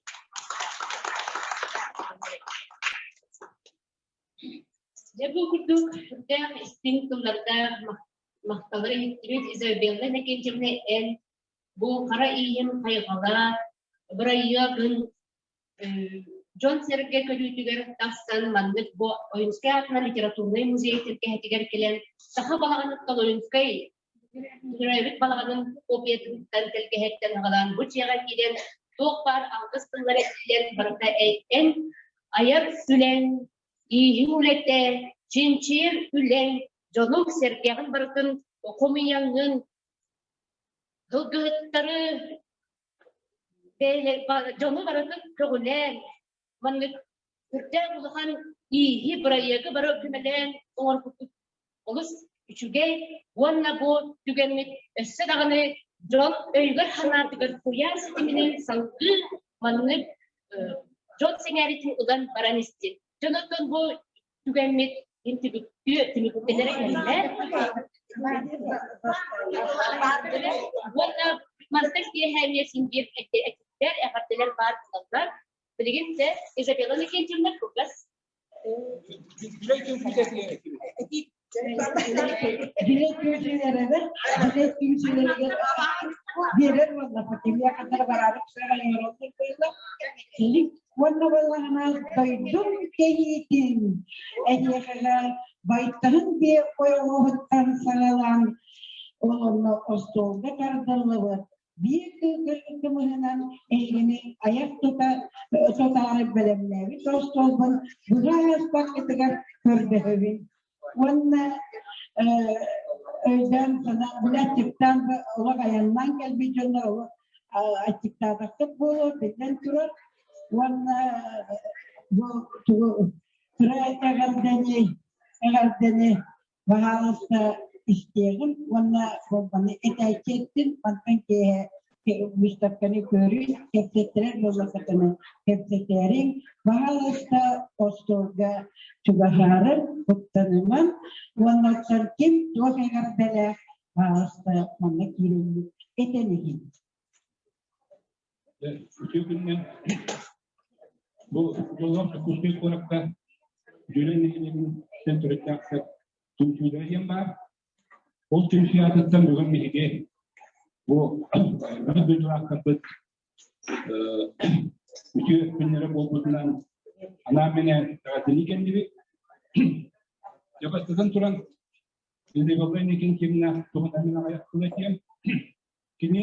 Дьэ бу курдук сүрдээх истиҥ тыллардаах махталлары иһиттибит Изабелла Иннокентьевна эн бу хара ииһин хайҕала бырайыагын дьон-сэргэ көрүүтүгэр тахсан маннык бу Ойунскай аатынан литературнай музей тиргэһэтигэр кэлэн саха балаҕаныттан Ойунскай төрөөбүт балаҕанын копиятыттан тэлгэһэттэн аҕалан бу дьиэҕэ киирэн туох баар алгыс тыллар этиллэн барыта эн айар үлэҥ, ииһиҥ үлэтэ, чинчийэр үлэҥ, дьонуҥ сэргэҕин барытын хомуйаҥҥын сылгыһыттары дьону барытын көҕүлээн маннык сүрдээх улахан ииһи бырайыагы бары көмөлөөн оҥорбуппут олус үчүгэй уонна бу түгэммит өссө даҕаны дьон өйүгэр-санаатыгар куйаар ситиминэн салгыы маннык дьон сэҥээриитин ылан баран истин. Дьон оттон бу түгэммит түмүктэнэрэ кэллэ. Уонна мантан киэһэ эмиэ син биир этиктэр, эҕэрдэлэр баар буолаллар. Билигин дэ Изабелла Никитична кылгас Билек түмсүүлэригэр билек түмсүүлэригэр биэрэр уонна Фатимия ханна бараары Кэлик уонна буоллаҕына дойдум кэйиитин эһиэхэҕэ байтаһын биэ ойоҕоһуттан саҕалаан ол онно остуолга тардыллыбыт биир кыыкыр кымыһынан эһигини айах тута тутаары бэлэмнээбит остуолбун быһа ааспаккытыгар көрдөһөбүн уонна өйдөөн санаан били аччыктаан олох айаннаан кэлбит дьоннор олох аччыктаатаххыт буолуо биллэн турар уонна бу тугу кыра эҕэрдэни эҕэрдэни баһаалыста истиэҕим уонна болбаны этээччи эттин мантан киэһэ выставканы көрүү кэпсэттэрэр буоллаххытына кэпсэтээриҥ баһаалыста остуолга чугаһаарын куттаныман уонна оттон ким туох эҕэрдэлээх баһаалыста манна киирэммит этэн иһин Үтүө күнүнэн бу дьоллоох Дьокуускай куоракка Дьүлэй нэһилиэгиттэн төрүттээхтэр түмсүүлэрэ диэн баар. Ол түмсүү аатыттан бүгүн биһиги бу биир дойдулаахтарбыт үтүө күннэрэ буолбутунан анаан-минээн эҕэрдэлии кэллибит. Дьэ бастатан туран Изабелла Иннокентьевна туһунан мин аҕыйах тыл этиэм. Кини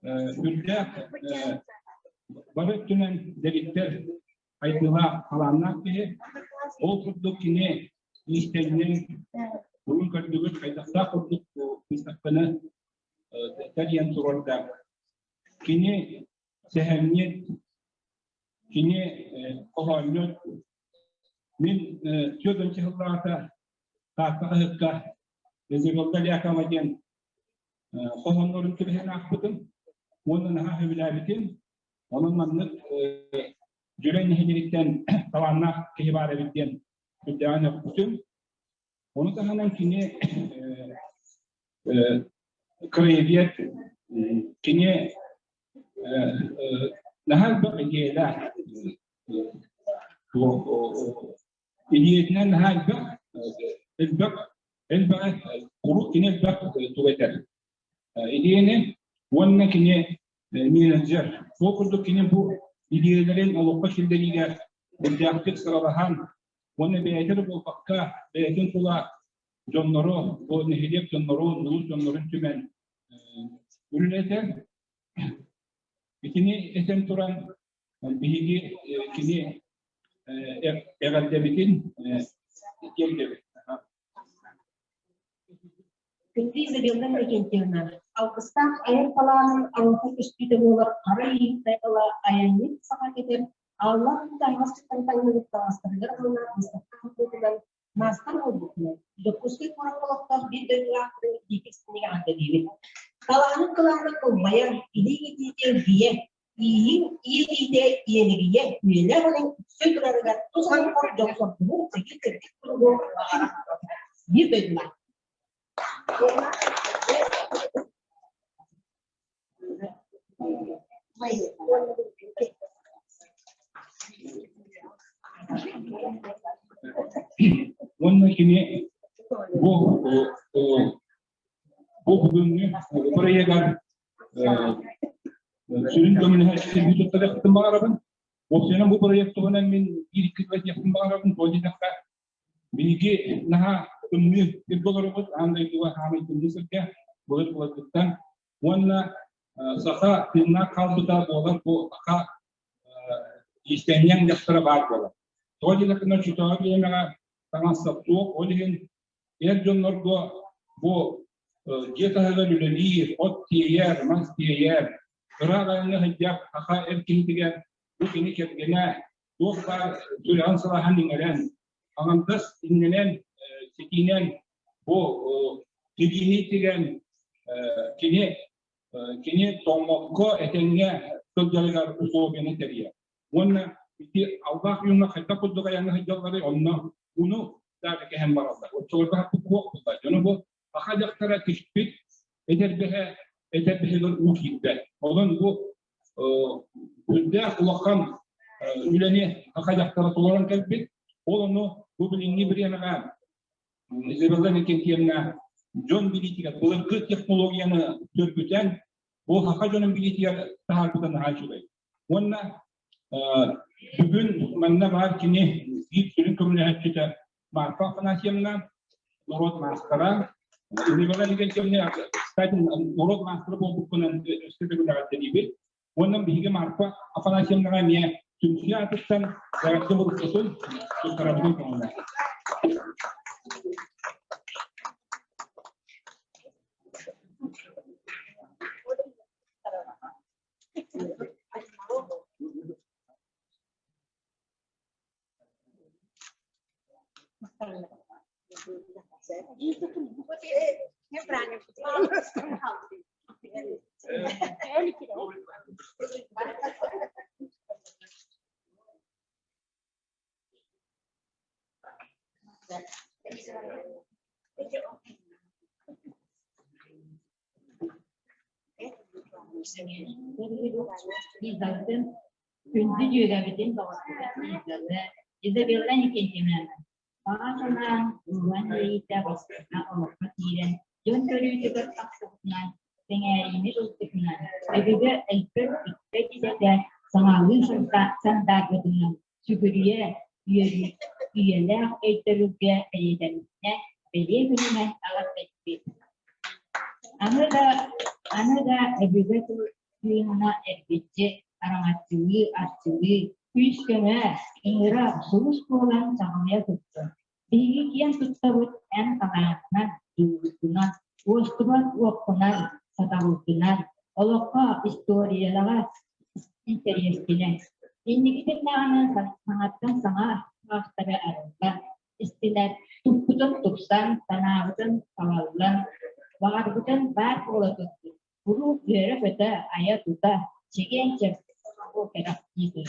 үрдээх бары өттүнэн дэгиттэр айдыылаах, талааннаах киһи. Ол курдук кини иистэнньэҥ, урун көрдүгүт хайдахтаах курдук быыстапканы тэрийэн туруорда. Кини сэһэнньит, кини хоһоонньут. Мин 40 сыллааҕыта Таатта хаһыакка Изабелла Лякова диэн хоһооннорун түбэһэн аахпытым уонна наһаа сөбүлээбитим. Онон маннык Дьүлэй нэһилиэгиттэн талааннаах киһи баар эбит диэн сүрдээҕин өкпүтүм. Ону таһынан кини краевед, кини наһаа элбэх идиэйэлээх. Идиэйэтинэн наһаа элбэх, элбэх, элбэҕи куруук кини элбэх тугу этэр. Идиэйэни уонна кини менеджер. Ол курдук кини бу идиэйэлэрин олоххо киллэриигэ элбэхтик сыралаһан уонна бэйэтэ эрэ буолбакка, бэйэтин тула дьоннору, бу нэһилиэк дьоннорун, улуус дьоннорун түмэн үлэлэтэр. Итини этэн туран биһиги кини эҕэрдэбитин тиэрдэбит. Күндү Изабелла Иннокентьевна, алгыстаах айар талаанын алҕа көстүүтэ буолар хара иһиттэн ыла айанньыт саха кэтэр Аллах таҥас таҥныбыт таҥастарыгар уонна быыстапка хаппытынан маастар буолбутунан Дьокуускай куоракка олохтоох биир дойдулаахтарын итиитик синигэ эҕэрдэлиибит. Талаанын кылаана кылбайар, илии итиитэ илгийэ, ииһин иэйиитэ иэнигийэ, үйэлээх олох үксүү турарыгар тус олоххор дьол-соргуну чэгиэн-чэбдик туругу баҕарар биир дойдулаах. Уонна кини бу бу бүгүҥҥү бырайыагар сүрүн көмөлөһөөччү туттарыахпытын баҕарабын. Уопсайынан бу бырайыак туһунан мин биир-икки тыл этиэхпин баҕарабын. Тоҕо диэтэххэ, биһиги наһаа тымныы сиргэ олоробут, аан дойдуга хаамай тымныы сиргэ былыр былыргыттан. Уонна саха тыыннаах хаалбыта буолар бу саха иистэнньэҥ дьахтара баар буолар. Тоҕо диэтэххинэ, оччотооҕу бириэмэҕэ таҥас-сап суох, ол иһин эр дьоннорго бу дьиэ таһыгар үлэлиир, от тиэйэр, мас тиэйэр, ыраах айаҥҥа сылдьар саха эр киһитигэр бу кини кэргэнэ туох баар сүрэҕин сылааһын иҥэрэн, аҥардас иннинэн, ситиинэн бу тигиини тигэн кини кини тоҥмокко этэҥҥэ сылдьарыгар условияны тэрийэр. Уонна ити аллаах ойууҥҥа хайдах курдук айаҥҥа сылдьалларый, онно ууну даже кэһэн бараллар. Оччолорго хаппыт суох буолла. Дьону бу саха дьахтара тикпит этэрбэһэ этэрбэһигэр уу киирбэт. Онон бу үрдээх улахан үлэни саха дьахтара толорон кэлбит. Ол ону бу билиҥҥи бириэмэҕэ Изабелла Иннокентьевна дьон билиитигэр былыргы технологияны сөргүтэн, бу саха дьонун билиитигэр таһаарбыта наһаа үчүгэй. Уонна бүгүн манна баар кини биир сүрүн көмөлөһөөччүтэ Марфа Афанасьевна, норуот маастара. Изабелла Иннокентьевна, кстати, норуот маастара буолбуккунан өссө төгүл эҕэрдэлиибит. Уонна биһиги Марфа Афанасьевнаҕа эмиэ түмсүү аатыттан эҕэрдэ буруккутун туттарабытын көҥүлэ. Лизабытын күндү дьүөгэбитин доҕорбутун Лизаны, Изабелла Никитинаны баҕа санаан, ыллан иэйиитэ бастакы олоххо киирэн, дьон көрүүтүгэр тахсыбытынан, сэҥээриини ылбытынан, өбүгэ өлбөт бүппэт идэтэ саҥалыы сандаарбытынан сүгүрүйэ, үөрүү, үйэлээх өйдөбүлгэ бэлиэтэммитинэн бэлиэ күнүнэн эҕэрдэлиибит. Аны да, аны да өбүгэ тыына эргиччи араҥаччылыы, арчылыы, күүс-көмө, ыҥыра, сулус буолан чаҕылыйа туттун. Биһиги киэн туттабыт эн талааҥҥынан, дьулуургунан, уостубат уоххунан, сатабылгынан, олоххо, историялаҕа интэриэскинэн. Инникитин даҕаны саҥаттан саҥа саҕахтары арыллан, истинэр, туппутун тупсан, санаабытын салаллан, баҕарбытын баар буола турдун. Куруук үөрэ-көтө, айа-тута, чэгиэн-чэбдик олоҕу кэрэхсии тур.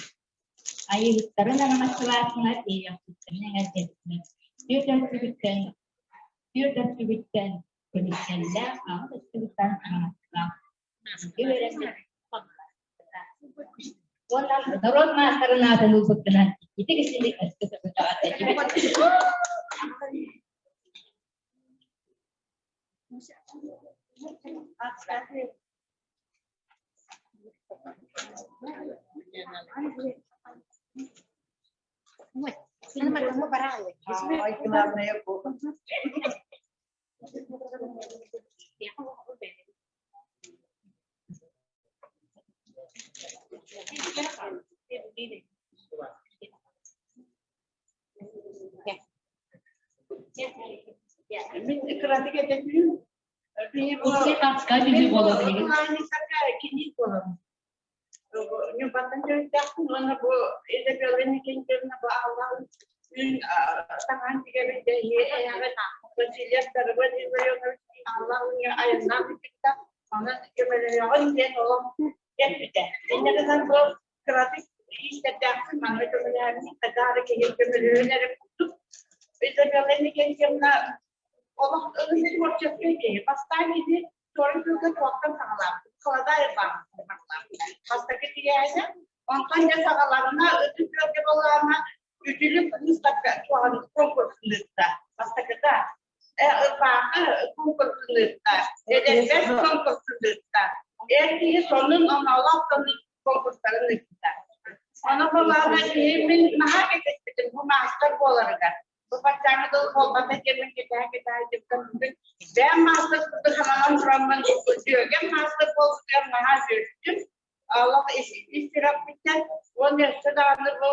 Айыыһыттарын араҥаччылаатынар, иэйэхситтэрин эҥэрдэтинэр, түөрт өттүгүттэн, түөрт өттүгүттэн көмүскэллээх, аҕыс өттүгүттэн араҥаччылаах. Үөрэммит Уонна норуот маастарын аатын ылбыккынан ити кисини өскө сөбүлэҕэ Мин кыратык этэтим. Кини буолабын. Ньурбаттан төрүттээхпин уонна бу Изабелла Никитична бу Аллаһын күн таҥаһын тигэбин дэһиэ эһэҕин Васильев Дарыбыан Илларионович Аллах үҥҥэ айаннаах ыыппыта. Онон көмөлөһүөҕүн диэн олох эппитэ. Инньэ гынан бу кыратык иистэрдээхпин манна көмөлөһөммүн хайдах эрэ киһи көмөлөһөн эрэ курдук Изабелла Никитична олох ылыныы творческай киһи. Бастаан кини Туорай тылга туохтан саҕалаабыт? Халадаай ырбаахыттан саҕалаабыта. Бастакы тигээһинэ, онтон дьэ саҕаланна, ытык күөлгэ балаана үтүлүк выставка туоһан конкурсун ыытта. Бастакыта ырбаахы конкурсун ыытта, эдэрбэс конкурсун ыытта. Эр киһи сонун оноолоох сонун конкурстарын ыыппыта. Ону балаана киһи мин наһаа кэтэспитим бу маастар буоларыгар. Бу баччааҥҥа дылы буолбата диэммин кэтэһэ-кэтэһэ дьыктан бүгүн бэйэм маастар курдук сананан тураммын дьүөгэм маастар буолбутугар наһаа үөрдүм. Олох ис сүрэхпиттэн уонна өссө даҕаны бу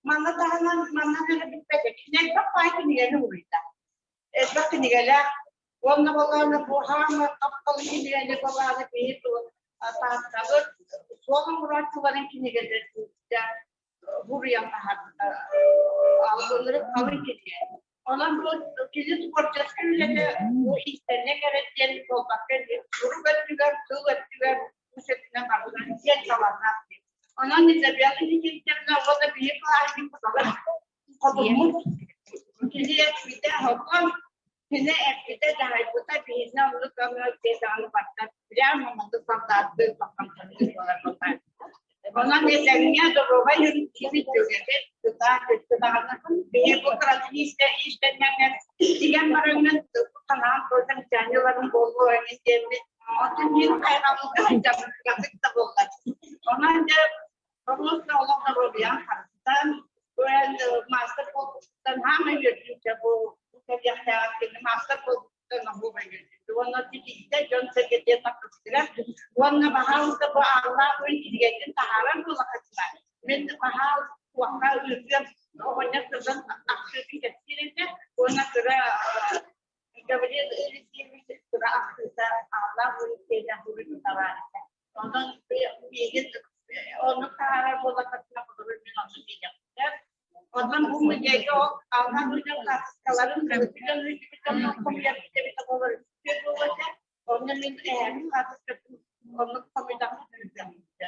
манна таһынан манна эрэ бүппэтэ. Кини элбэх баай кинигэни уруйда. Элбэх кинигэлээх уонна балаана бу хаама тапталы кинигэни балаана киһи тааттабыт суол оҥорооччуларын кинигэлэрин буруйан таһаарбыта. Алгылары халыҥ кинигэ. Онон бу кини творческай үлэтэ бу иистэнньэҥ эрэ диэн буолбакка, сурук өттүгэр, тыл өттүгэр, ус өттүнэн барытынан киэҥ талааннаах диэн. Онон Изабелла Никитична уонна биһиги кылааһынньыкпыт хотуммут кини эппитэ хотон кини эппитэ дьаһайбыта биһиэнэ оннук көмө даҕаны барда прямо маннык солдаттыы сахамсаныы буолар буолбат. Онон этэҥҥэ доруобай киһи түгэбит кытаа көттө даҕаны биһи бу кыратын иистэнньэҥҥэ тигэн бараҥҥын ханаан туотан чаанньыларын буолуо эҥин диэммит онтон мин хайҕабылга сылдьабын кыратык да буоллар. Онон дьэ Просто олох доруобуйаҕын харыстаан, маастар буолбуттан хаамай үөрдүүтэ бу кэлиэхтээҕэр кини маастар буолбуттан оһуобай үөрдүүтэ. Уонна тикиитэ дьон сэргэтиэ тахсыбытыгар уонна баһаалыста бу ааллаах үн кинигэтин таһаарар буолахаччына мин баһаал туохха ыытыам оҕонньор тылын ахтыытын кэпсиир этэ уонна кыра Гаврил Елисеевич кыра ахтыыта ааллаах үн тиэнэ хуруйбуталаар этэ. Онон миигин оннук таһаарар буоллаххытына холобур мин онно тиийэхпитэ. Онон бу музейга ол алҕас ыытар хаартыскаларын кыргыттан ыытыбыттан хомуйарбыт эбитэ буолар үчүгэй буолуо этэ. Онно мин эһээбин хаартыскатын оннук хомуйдахпын ыытыахпыт.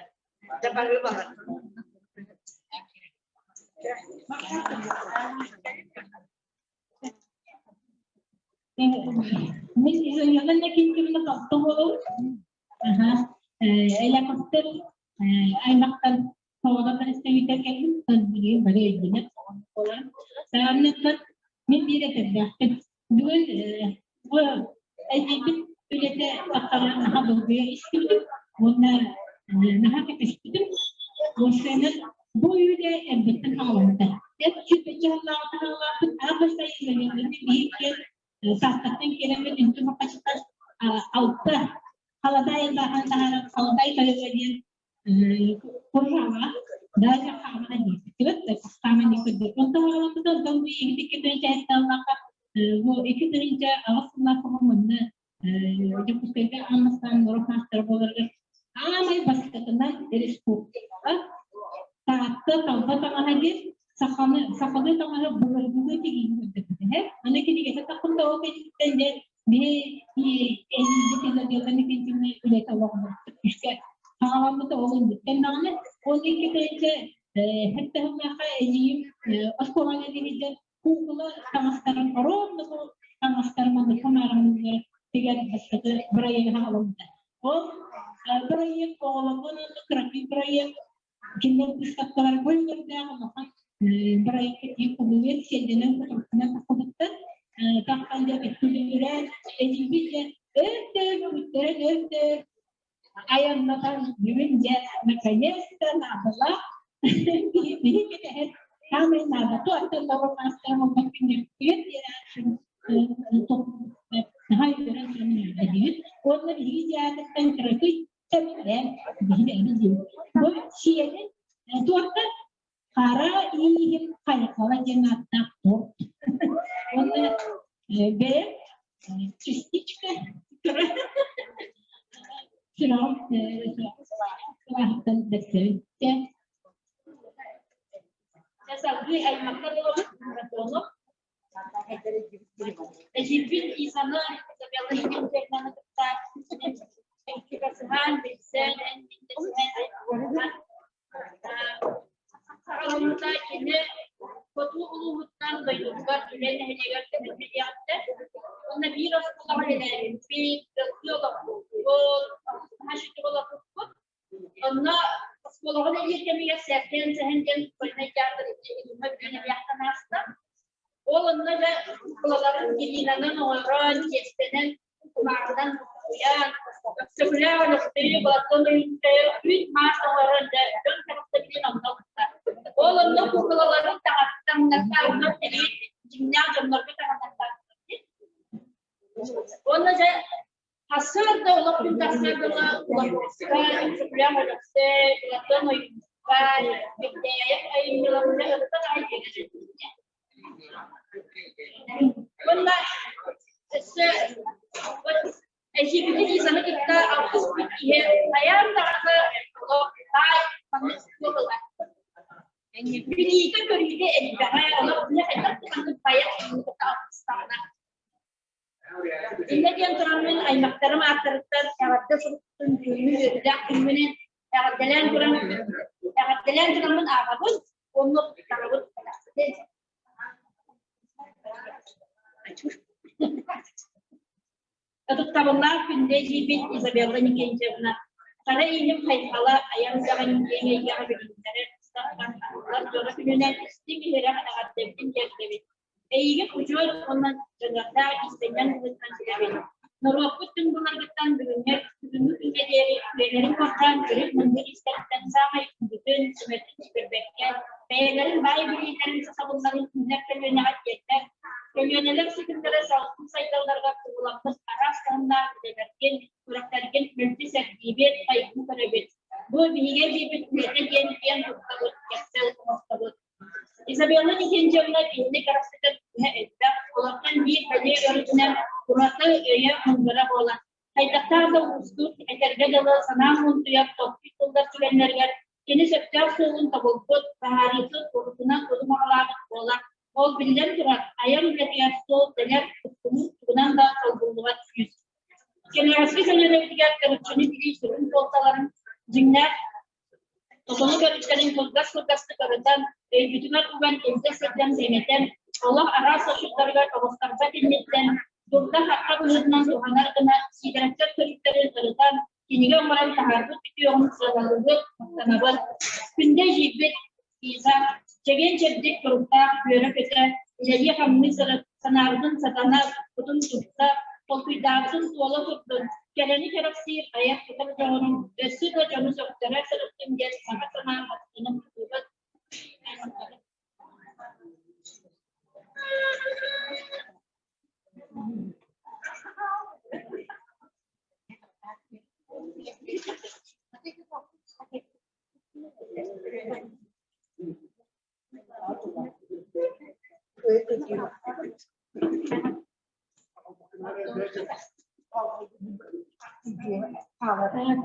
Дьэ барыы балар. Мин Изояна Никитична талта буолабын. Элэкостер аймактан соҕото представитель кэллим. Билигин бары өйдөнөр буолан. Саҕаннаттан мин биир этэрдээхпин. Бүгүн бу эдьиийбит үлэтэ тахсаран наһаа долгуйа истибитим уонна наһаа кэтэспитим. Уопсайынан бу үлэ эрдэттэн саҕаламмыта. Эт сүүрбэччэ сыллааҕыта саҕалаабыт аан бастакы биһикки Саастаттан киирэммит үнтү хачыттар алта халадаай ырбаахан таһааран халадаай тойуга диэн курһаҕа даже хаамана диэбит хааман диэбит онтон халаммыта онтон бу икки тыһыынча сэттэ бу 2008 сыллаахха манна Дьокуускайга аан бастаан норуот маастара буоларыгар аамай бастакынан республикаҕа Таатта талба таҥаһа диэн саханы сахалыы таҥаһы былыргылыы тигиини көрдөрбүтэ. Аны кинигэтэ таххында ол кэнниттэн дьэ биһи Изабелла Никитична үлэтэ олоҕун күүскэ саҕаламмыта ол инниттэн даҕаны ол икки сэттэ сыллаахха эдьиийим оскуолаҕа кэлиһидьэн куукула таҥастарын оруобуна таҥастарын маннык хамаарымнары тигэр бастакы бырайыагы саҕаламмыта. Ол бырайыак оҕолорго кыракый бырайыак кинилэр быыстапкалар бу үлэлэрдээх улахан бырайыакка тиийэн сиэллэнэн кутуруккунан тахсыбыттар. Таххан дьэ күлүмүрэн эдьиийбит дьэ өр-өр үттэрэн өр-өр айаннатан бүгүн дьэ наконец-то наадалаах биһи кэтэһэр саамай наада туохтан норуот маастара буолбат күннэрбитигэр наһаа үөрэн туран үөрдүбүт уонна биһиги театртан кыракый Бу сиэлин туорта хара ииһин хайҕала диэн ааттаах торт. Уонна бэйэм частичка сүрэҕим сылааһыттан бэрсэбин. Салгыы аймахтар буолабыт, марафону. Эдьиийбин Изаны Изабелла Николаевнаны кытта чугасыһан, билсэн, эн-мин Саҕаламмыта кини хоту улууһуттан дойдутугар үлэ нэһилиэгэр көһөрбүтүөхтэр. Уонна биир оскуолаҕа үлэлээбиппит, ыалдьыы олохпуппут, наһаа олохпуппут. Онно оскуолаҕа үлэлиир кэмигэр Сэргэн Сэһэн диэн школьнай театр илиҥҥэ үөрэнэбиэхтэн ааста. Ол онно дьэ куклаларын глинанан оҥорон, тиэстэнэн, кумааҕынан буккуйан, Өксөкүлээх Өлөксөйү, Платон Ойуунскайы үүт-маас оҥорон дьэ дьон кэрэхсэбилин онно ылбыттар. Ол онно куукулаларын таҥнаттаан дьиҥнээх дьоннорго таҥнаттаан Уонна дьэ Сарсыарда олох күн тахсыар дылы Улаховскай, Өксөкүлээх Өлөксөй, Платон Ойуунскай, Бигдээйэп айымньыларын ырытан аҕай биэрэр Уонна өссө эдьиийбитин Лизаны кытта алтыспыт киһи хайаан даҕаны олох баай маннык суох ылар. Билиитэ-көрүүтэ элбэҕэ, олох хайдах да маннык байа кытта алтыстаҕына Инньэ диэн тураммын аймахтарым ааттарыттан эҕэрдэ суруктун түүҥҥү үөрүүлээх күммүнэн эҕэрдэлээн туран эҕэрдэлээн тураммын ааҕабын уонна таҥабыт бэлэхпитин. Ытыктабыллаах күндү эдьиийбит Изабелла Никентьевна, хара ииним хайҕала айар үлэҕин киэҥ эйгэҕэ билиһиннэрэр быыстапкан арыллар дьоро күнүнэн истиҥ иһирэх эҕэрдэбитин тиэрдэбит. Эйигин удьуор уонна дьаныардаах иистэнньэҥ быһыытынан билэбин. Норуоппут түҥ былыргыттан бүгүҥҥэ бүгүҥҥү күҥҥэ диэри бэйэлэрин куттаан төрүт мындыр иистэриттэн саамай күндүтүн, сүмэтин сүтэрбэккэ, бэйэлэрин баай билиилэрин сатабылларын үүнэр көлүөнэҕэ тиэрдэр, көлүөнэлэр ситимнэрэ салгыы сайдалларыгар туһуламмыт араас таһымнаах үлэлэргин, күрэхтэргин мэлдьи сэргиибит, хайгыы көрөбүт. Бу биһиги эбиибит үлэтэ диэн киэн туттабыт, кэпсэл оҥостобут. Изабелла Никентьевна киһини кэрэхсэтэр күүһэ элбэх, олортон биир бэлиэ өрүтүнэн ураты өйө мындыра буолар. Хайдахтаах да уустук, этэргэ дылы, санаа муунтуйар толкуй тыллар түгэннэригэр кини сөптөөх суолун тобулбут, быһаарыытын урутунан удумаҕалаабыт буолар. Ол биллэн турар, айар үлэтигэр суол тэлэр, туттунуу тугунан да солбуллубат күүс. Кэнэҕэски көлүөнэбитигэр төрүччүнү билии сүрүн суолталарын дьиҥнээх Тутулук өрүттэрин кылгас-кылгастык ырытан, өйбүтүгэр уган илдьэ сылдьан сэмэтэн, олох араас охсуктарыгар оҕустарбат инниттэн, дурда-хахха быһыытынан туһанар гына Сиидэрэптэр төрүттэрин ырытан, кинигэ оҥорон таһаарбыт үтүөҕүн сыаналыыбыт, махтанабыт. Күндэ эдьиийбит Лиза, чэгиэн-чэбдик туруктаах үөрэ-көтө, үлэлии-хамныы сырыт, санаабытын сатана, кутун тутта, толкуйдаабытын туола турдун, кэрэни кэрэхсиир айар-тутар дьоҕурун өссө да дьону сөхтөрө сырыттын диэн саҥа санаа махтанан тутуубут.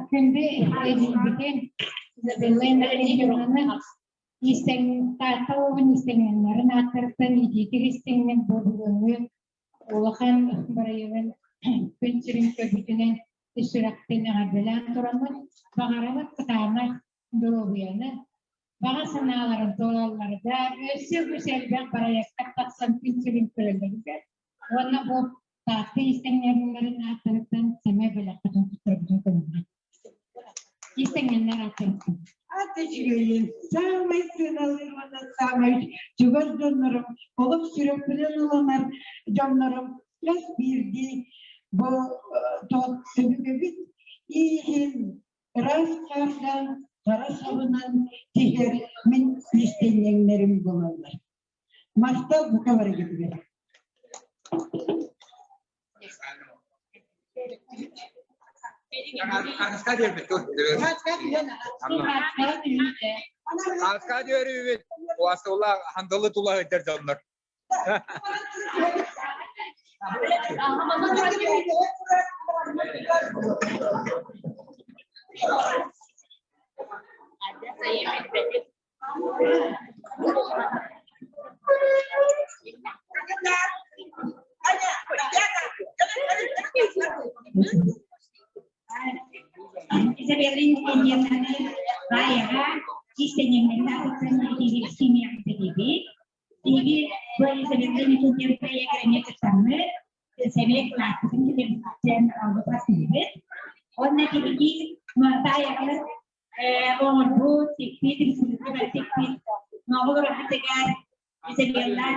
Күндү эдьиийбитин Изабелла Иннокентьевнаны истэҥ Таатта уолун истэҥнэрин ааттарыттан итиитик истиҥник бу бүгүҥҥү улахан бырайыагын күн сирин көрбүтүнэн ис сүрэхтэн эҕэрдэлээн тураммыт баҕарабыт кытаанах доруобуйаны баҕа санааларын туолалларыгар өссө үгүс элбэх бырайыактар тахсан күн сирин көрөллөрүгэр уонна бу Таатта иистэнньэҥнэрин ааттарыттан сэмэй бэлэххитин туттарбытын көҥүллүү. Иистэнньэҥнэр ааттарыттан. Ат үчүгэйин, саамай сыаналыыр уонна саамай чугас дьоннорум, олох сүрэхпинэн ылынар дьоннорум хас биирдии бу өбүгэбит ииһин ыраас хаарга хара сабынан тиһэр мин иистэнньэҥнэрим буолаллар. Махтал бука барыгытыгар. Хаска диэбит тур. Хаска диэбит. Уастула хандалы тула ыддар дьоннор. Изабелла Иннокентьевнаны баайаҕа киистэнньэҥнэрин аатыттан итиибит. Биһиги бу Елизавета Иннокентьевна ийэ кыттаммыт, сэбиэт кылааспытын килэрбитин алгыс Онно биһиги баайаҕалар оҥорбут, тикпит, республика тикпит ноҕул ураһатыгар Изабелла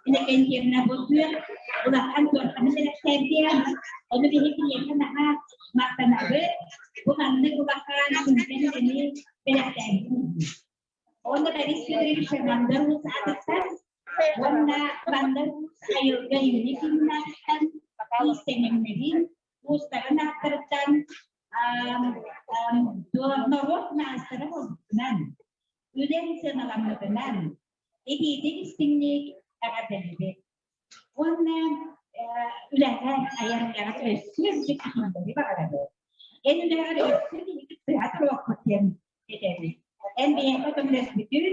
Иннокентьевна бу күөх улахан туорханы бэлэхтээбитэ. Ону биһиги киниэхэ наһаа махтанабыт. Бу маннык улахан сүҥкэн үлэни бэлэхтээбитин. Уонна Борис Федорович Мандар Уус аатыттан уонна Мандар Уус айылга илини кииннээҕиттэн иистэнньэҥнэрин, уустарын ааттарыттан норуот маастара буолбутунан, үлэҥ сыаналаммытынан итиитик истиҥник эҕэрдэлиибит. Уонна үлэҕэ айар үлэҕэ өссө үрдүк ситиһиилэри баҕарабыт. Эн үлэҕэр өссө биһиги сыһа туруохпут диэн этэбит. Эн биһиэхэ көмөлөспүтүн,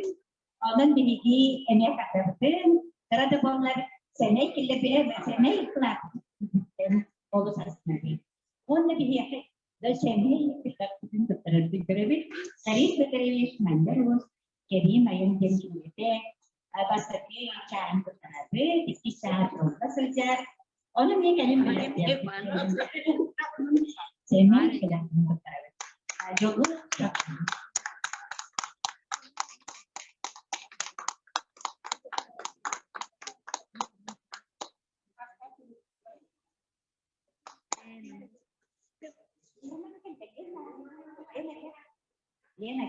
онон биһиги эмиэ хатабытын, кыра да буоллар сэмэй киллэрбиһэ сэмэй кылааппытын олус астынабыт. Уонна биһиэхэ да сэмэй кыттарбытын туттарарбыт көрөбүт. Борис Петрович Мандар Уус Кэриим айан диэн кинигэтэ бастакы чааһын туттарабыт, иккис чааһа турулла сылдьар. Ону эмиэ кэлин билэрдиэм. Сэмэй кэлэн туттарабыт. Дьолу Лена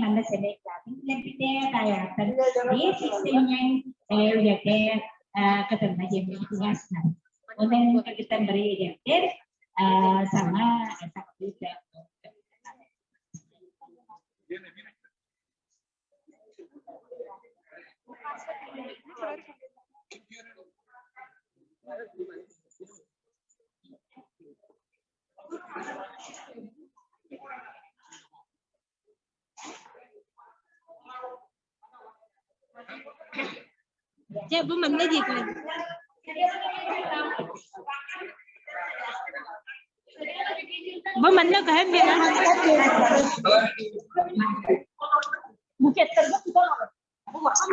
манна сэмэй кылаатын килэрбитэ, таайааттан биэс истэнньэҥ үлэтэ кытынна диэн астынар. Онон кыргыттан бары эдэрдэр саҥа сахалыы Дьэ, бу манна диэтилэр. Бу манна көһөн биэрэн. Букеттарга тутан олор. Бу улахан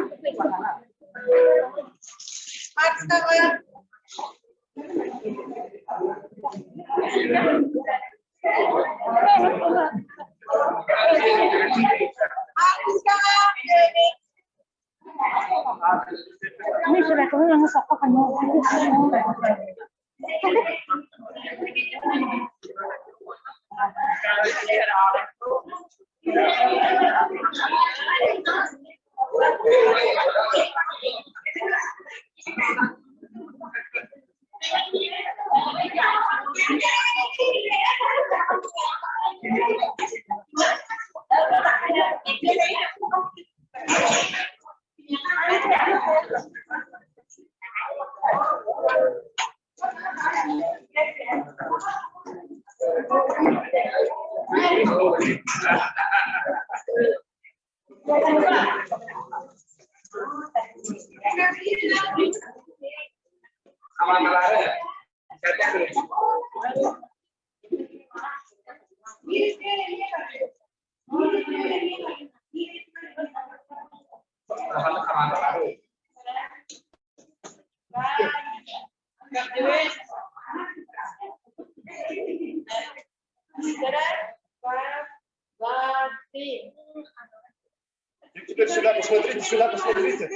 Теперь сюда посмотрите, сюда посмотрите.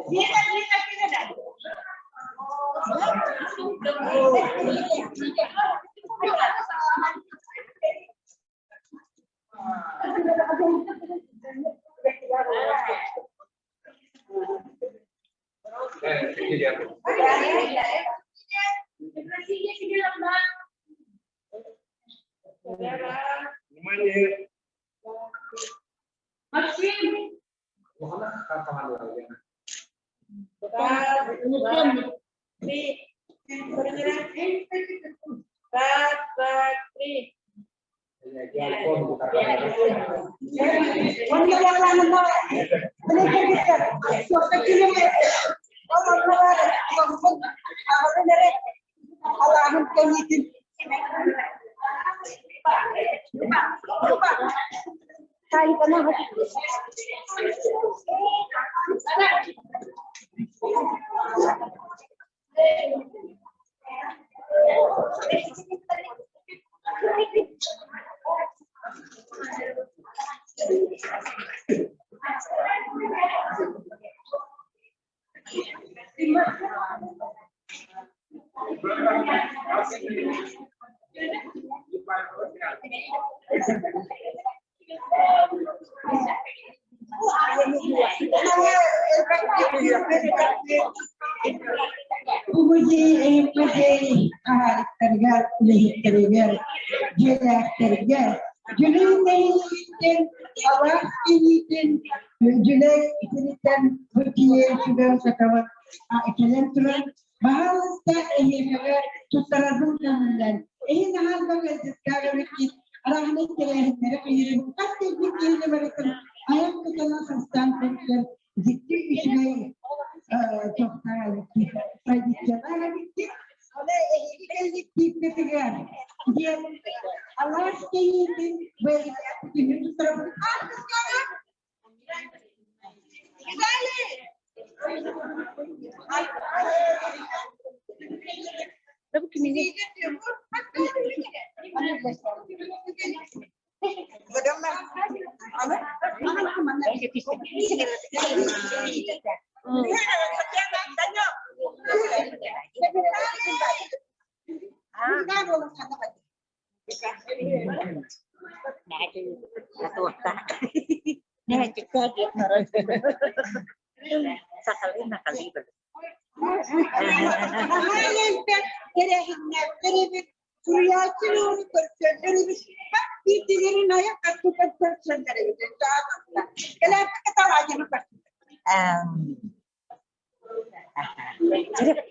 Внимание. Максим! Три. Раз, два, три. Бу музей музей хаһаайыттарыгар, үлэһиттэригэр, дьиэлээхтэргэ Дьүлэй нэһилиэгиттэн алаас киһитин Дьүлэй итиниттэн бу тиийэн сүбэ сатабыт кэлэн туран баһаалыста эһиэхэҕэ туттарарбын көҥүллэн эһин аһаан ыалдьыттаах эбиккит арааһынай тэрээһиннэри хайырын хас кэлбит киһини барытын айах тутанан састаан көрсөр дьикти үчүгэй тохтаа эбиккит традициялаах эбиккит Аны эһиги кэлликтиипкитигэр диэн алаас кэйиитин бэйэбитин туттарабыт. Суруйааччы уолу көрсөллөр эбит, хас биирдилэрин айах аттытан көрсөллөр эбит. Кэлээппэ талаадьыны көрсөллөр.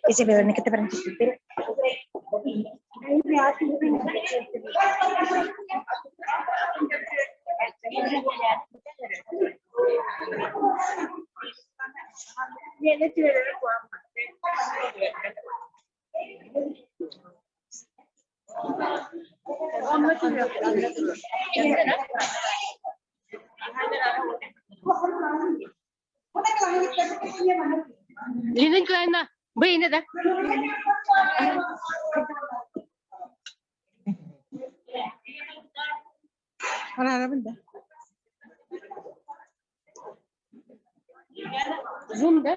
Изабелла Никита Францисковна. Лена Николаевна, бэйне да? Зум, да?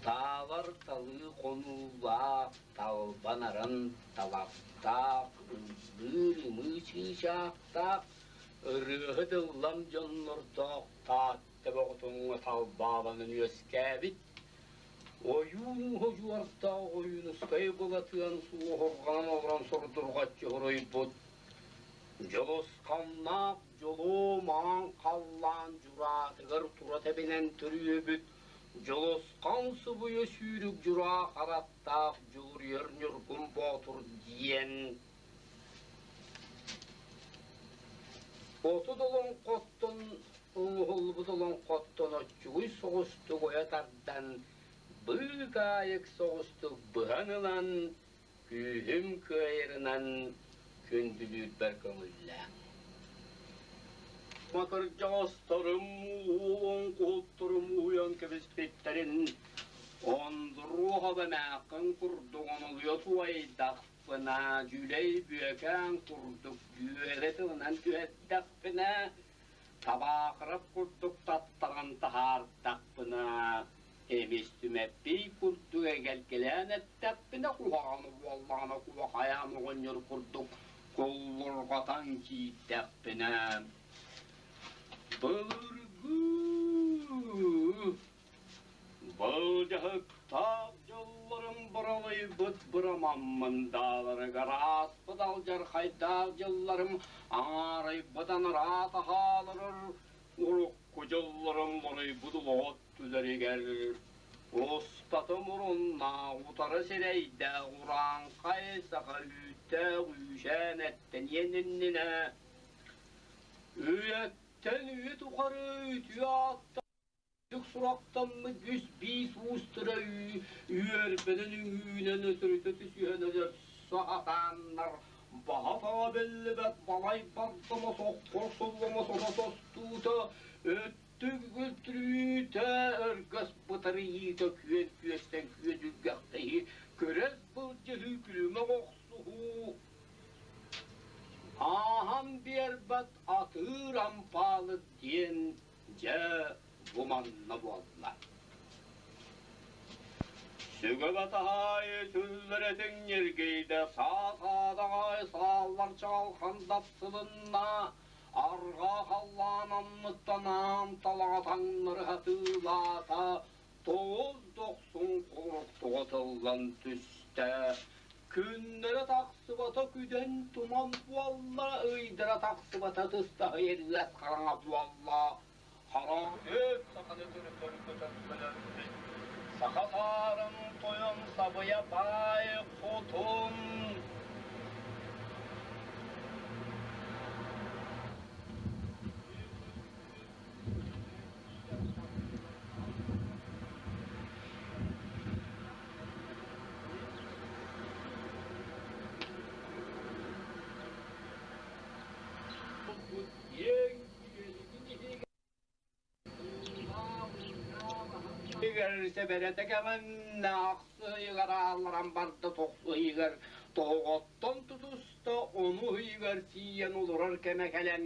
Таалар талыы хонуулаах, талбанаран талахтаах, ыллыыр ымыы чыычаахтаах, ырыаһыт ыллам дьоннордоох Таатта бөҕөтүҥҥэ талбааланан үөскээбит, ойуун Дьулусханнаах дьулуу маҥан халлаан дьураатыгар тура тэбинэн төрүөбүт Дьулусхан субуйа сүүрүк дьураа харахтаах Дьулуруйар Ньургун Боотур диэн 30 олоҥхоттон оҥоһуллубут олоҥхоттон оччугуй соҕустук ойо тардан, быыкаайык соҕустук быһан ылан, күүһүм кыайарынан күндүлүүрбэр көҥүллээх. Кырдьаҕастарым уолун-куһутторум уһуйан кэбиспиттэрин, Ондуруоһап эмээххин курдук онолуйа туойдахпына, дьүлэй бүөкээн курдук дьүөрэ тылынан түһэрдэхпинэ, табаахырап курдук таттаран таһаардахпына, эмис Түмэппий курдук эгэлгэлээн эттэхпинэ, куһаҕаны буоллаҕына куохайаан оҕонньор курдук куллурҕатан киирдэхпинэ, былыргы Былдьаһыктаах дьылларым быралыйбыт бырамаммын дааларыгар ааспыт алдьархайдаах дьылларым аҥаарайбыт анараа таһааларар урукку дьылларым лоройбут олоҕот түлэригэр устата муруннаах утары сирэйдээх урааҥхай саха үүттээх үүсээн эттэниэн иннинэ үйэттэн үйэ тухары үтүө ааттаах Сурахтаммыт үс биис уустара үөрбэнэн үҥүүнэн өтөрүтэ түсүһэн өлөрсө сатааннар, баһа-таҕа биллибэт балай бардама соххор суллама сото тостуута, өттүк үлтүрүүтэ, өргөс бытарыйыыта күөн күөстэн күөдүргэхтэһии, күрэс былдьаһыы күлүмэх охсуһуу, ааһан биэрбэт атыыр ампаалык диэн Дьэ, бу манна буолла. Сүгэ батаһаайы сүллэрэтиҥ ньиргийдэ, саа-саадаҕай сааллар чаҕылхан дапсылынна, арҕаа халлаан анныттан аан талаҕа таҥнары хатыылаата, тоҕус дохсун курук тоҕо тыллан түстэ. Күннэрэ тахсыбата күдэн туман буолла, ыйдара тахсыбата тыстаһыйар ыас хараҥа буолла. Хараҥа көп саханы төрүтөр-көтөр-көлөрбүт. Саха саарын тойон сабыйа баай хотун Сэбэрэтэ кэмэннэ ахсыйыгар аалларан барда тохсуйугар тоһоҕоттон тутуста ону ыйыгар тиийэн олорор кэмэ кэлэн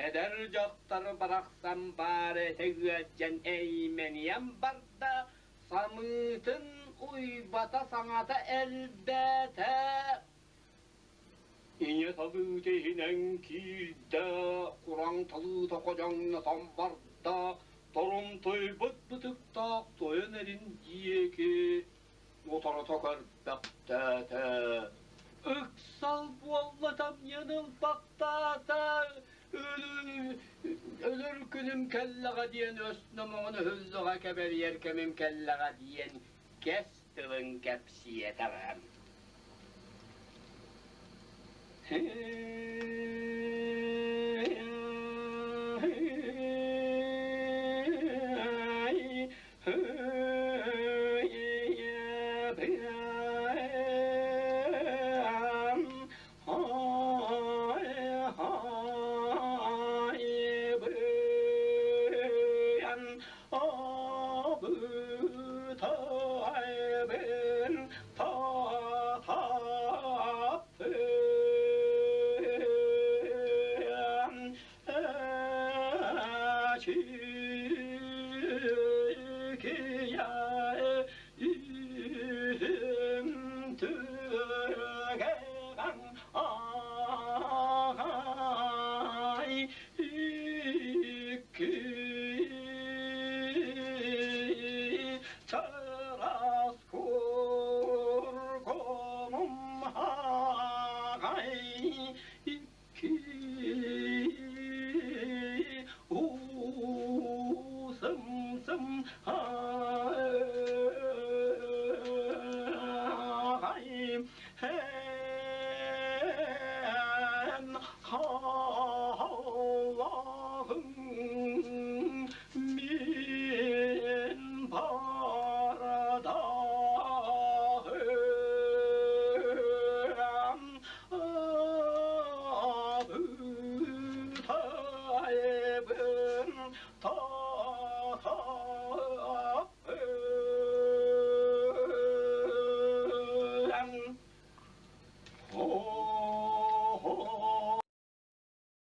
Эдэр дьахтар барахсан баар этэ ыалдьан эймэнийэн барда, самыытын уйбата саҥата элбээтэ. Ийэ талыыта иһинэн киирдэ, кураҥ талыыта ходьоҥнотон барда, торумтуйбут бытыктаах тойон эрин диэки утарыта көрбөхтөөтө. Ыксал буолла тамньан ылбахтаата, өлөр күнүм кэллэҕэ диэн өс номоҕун өһүллэҕэ кэбэрийэр кэмим кэллэҕэ диэн кэс тылын кэпсиэтэҕэ. Тылбын тотон.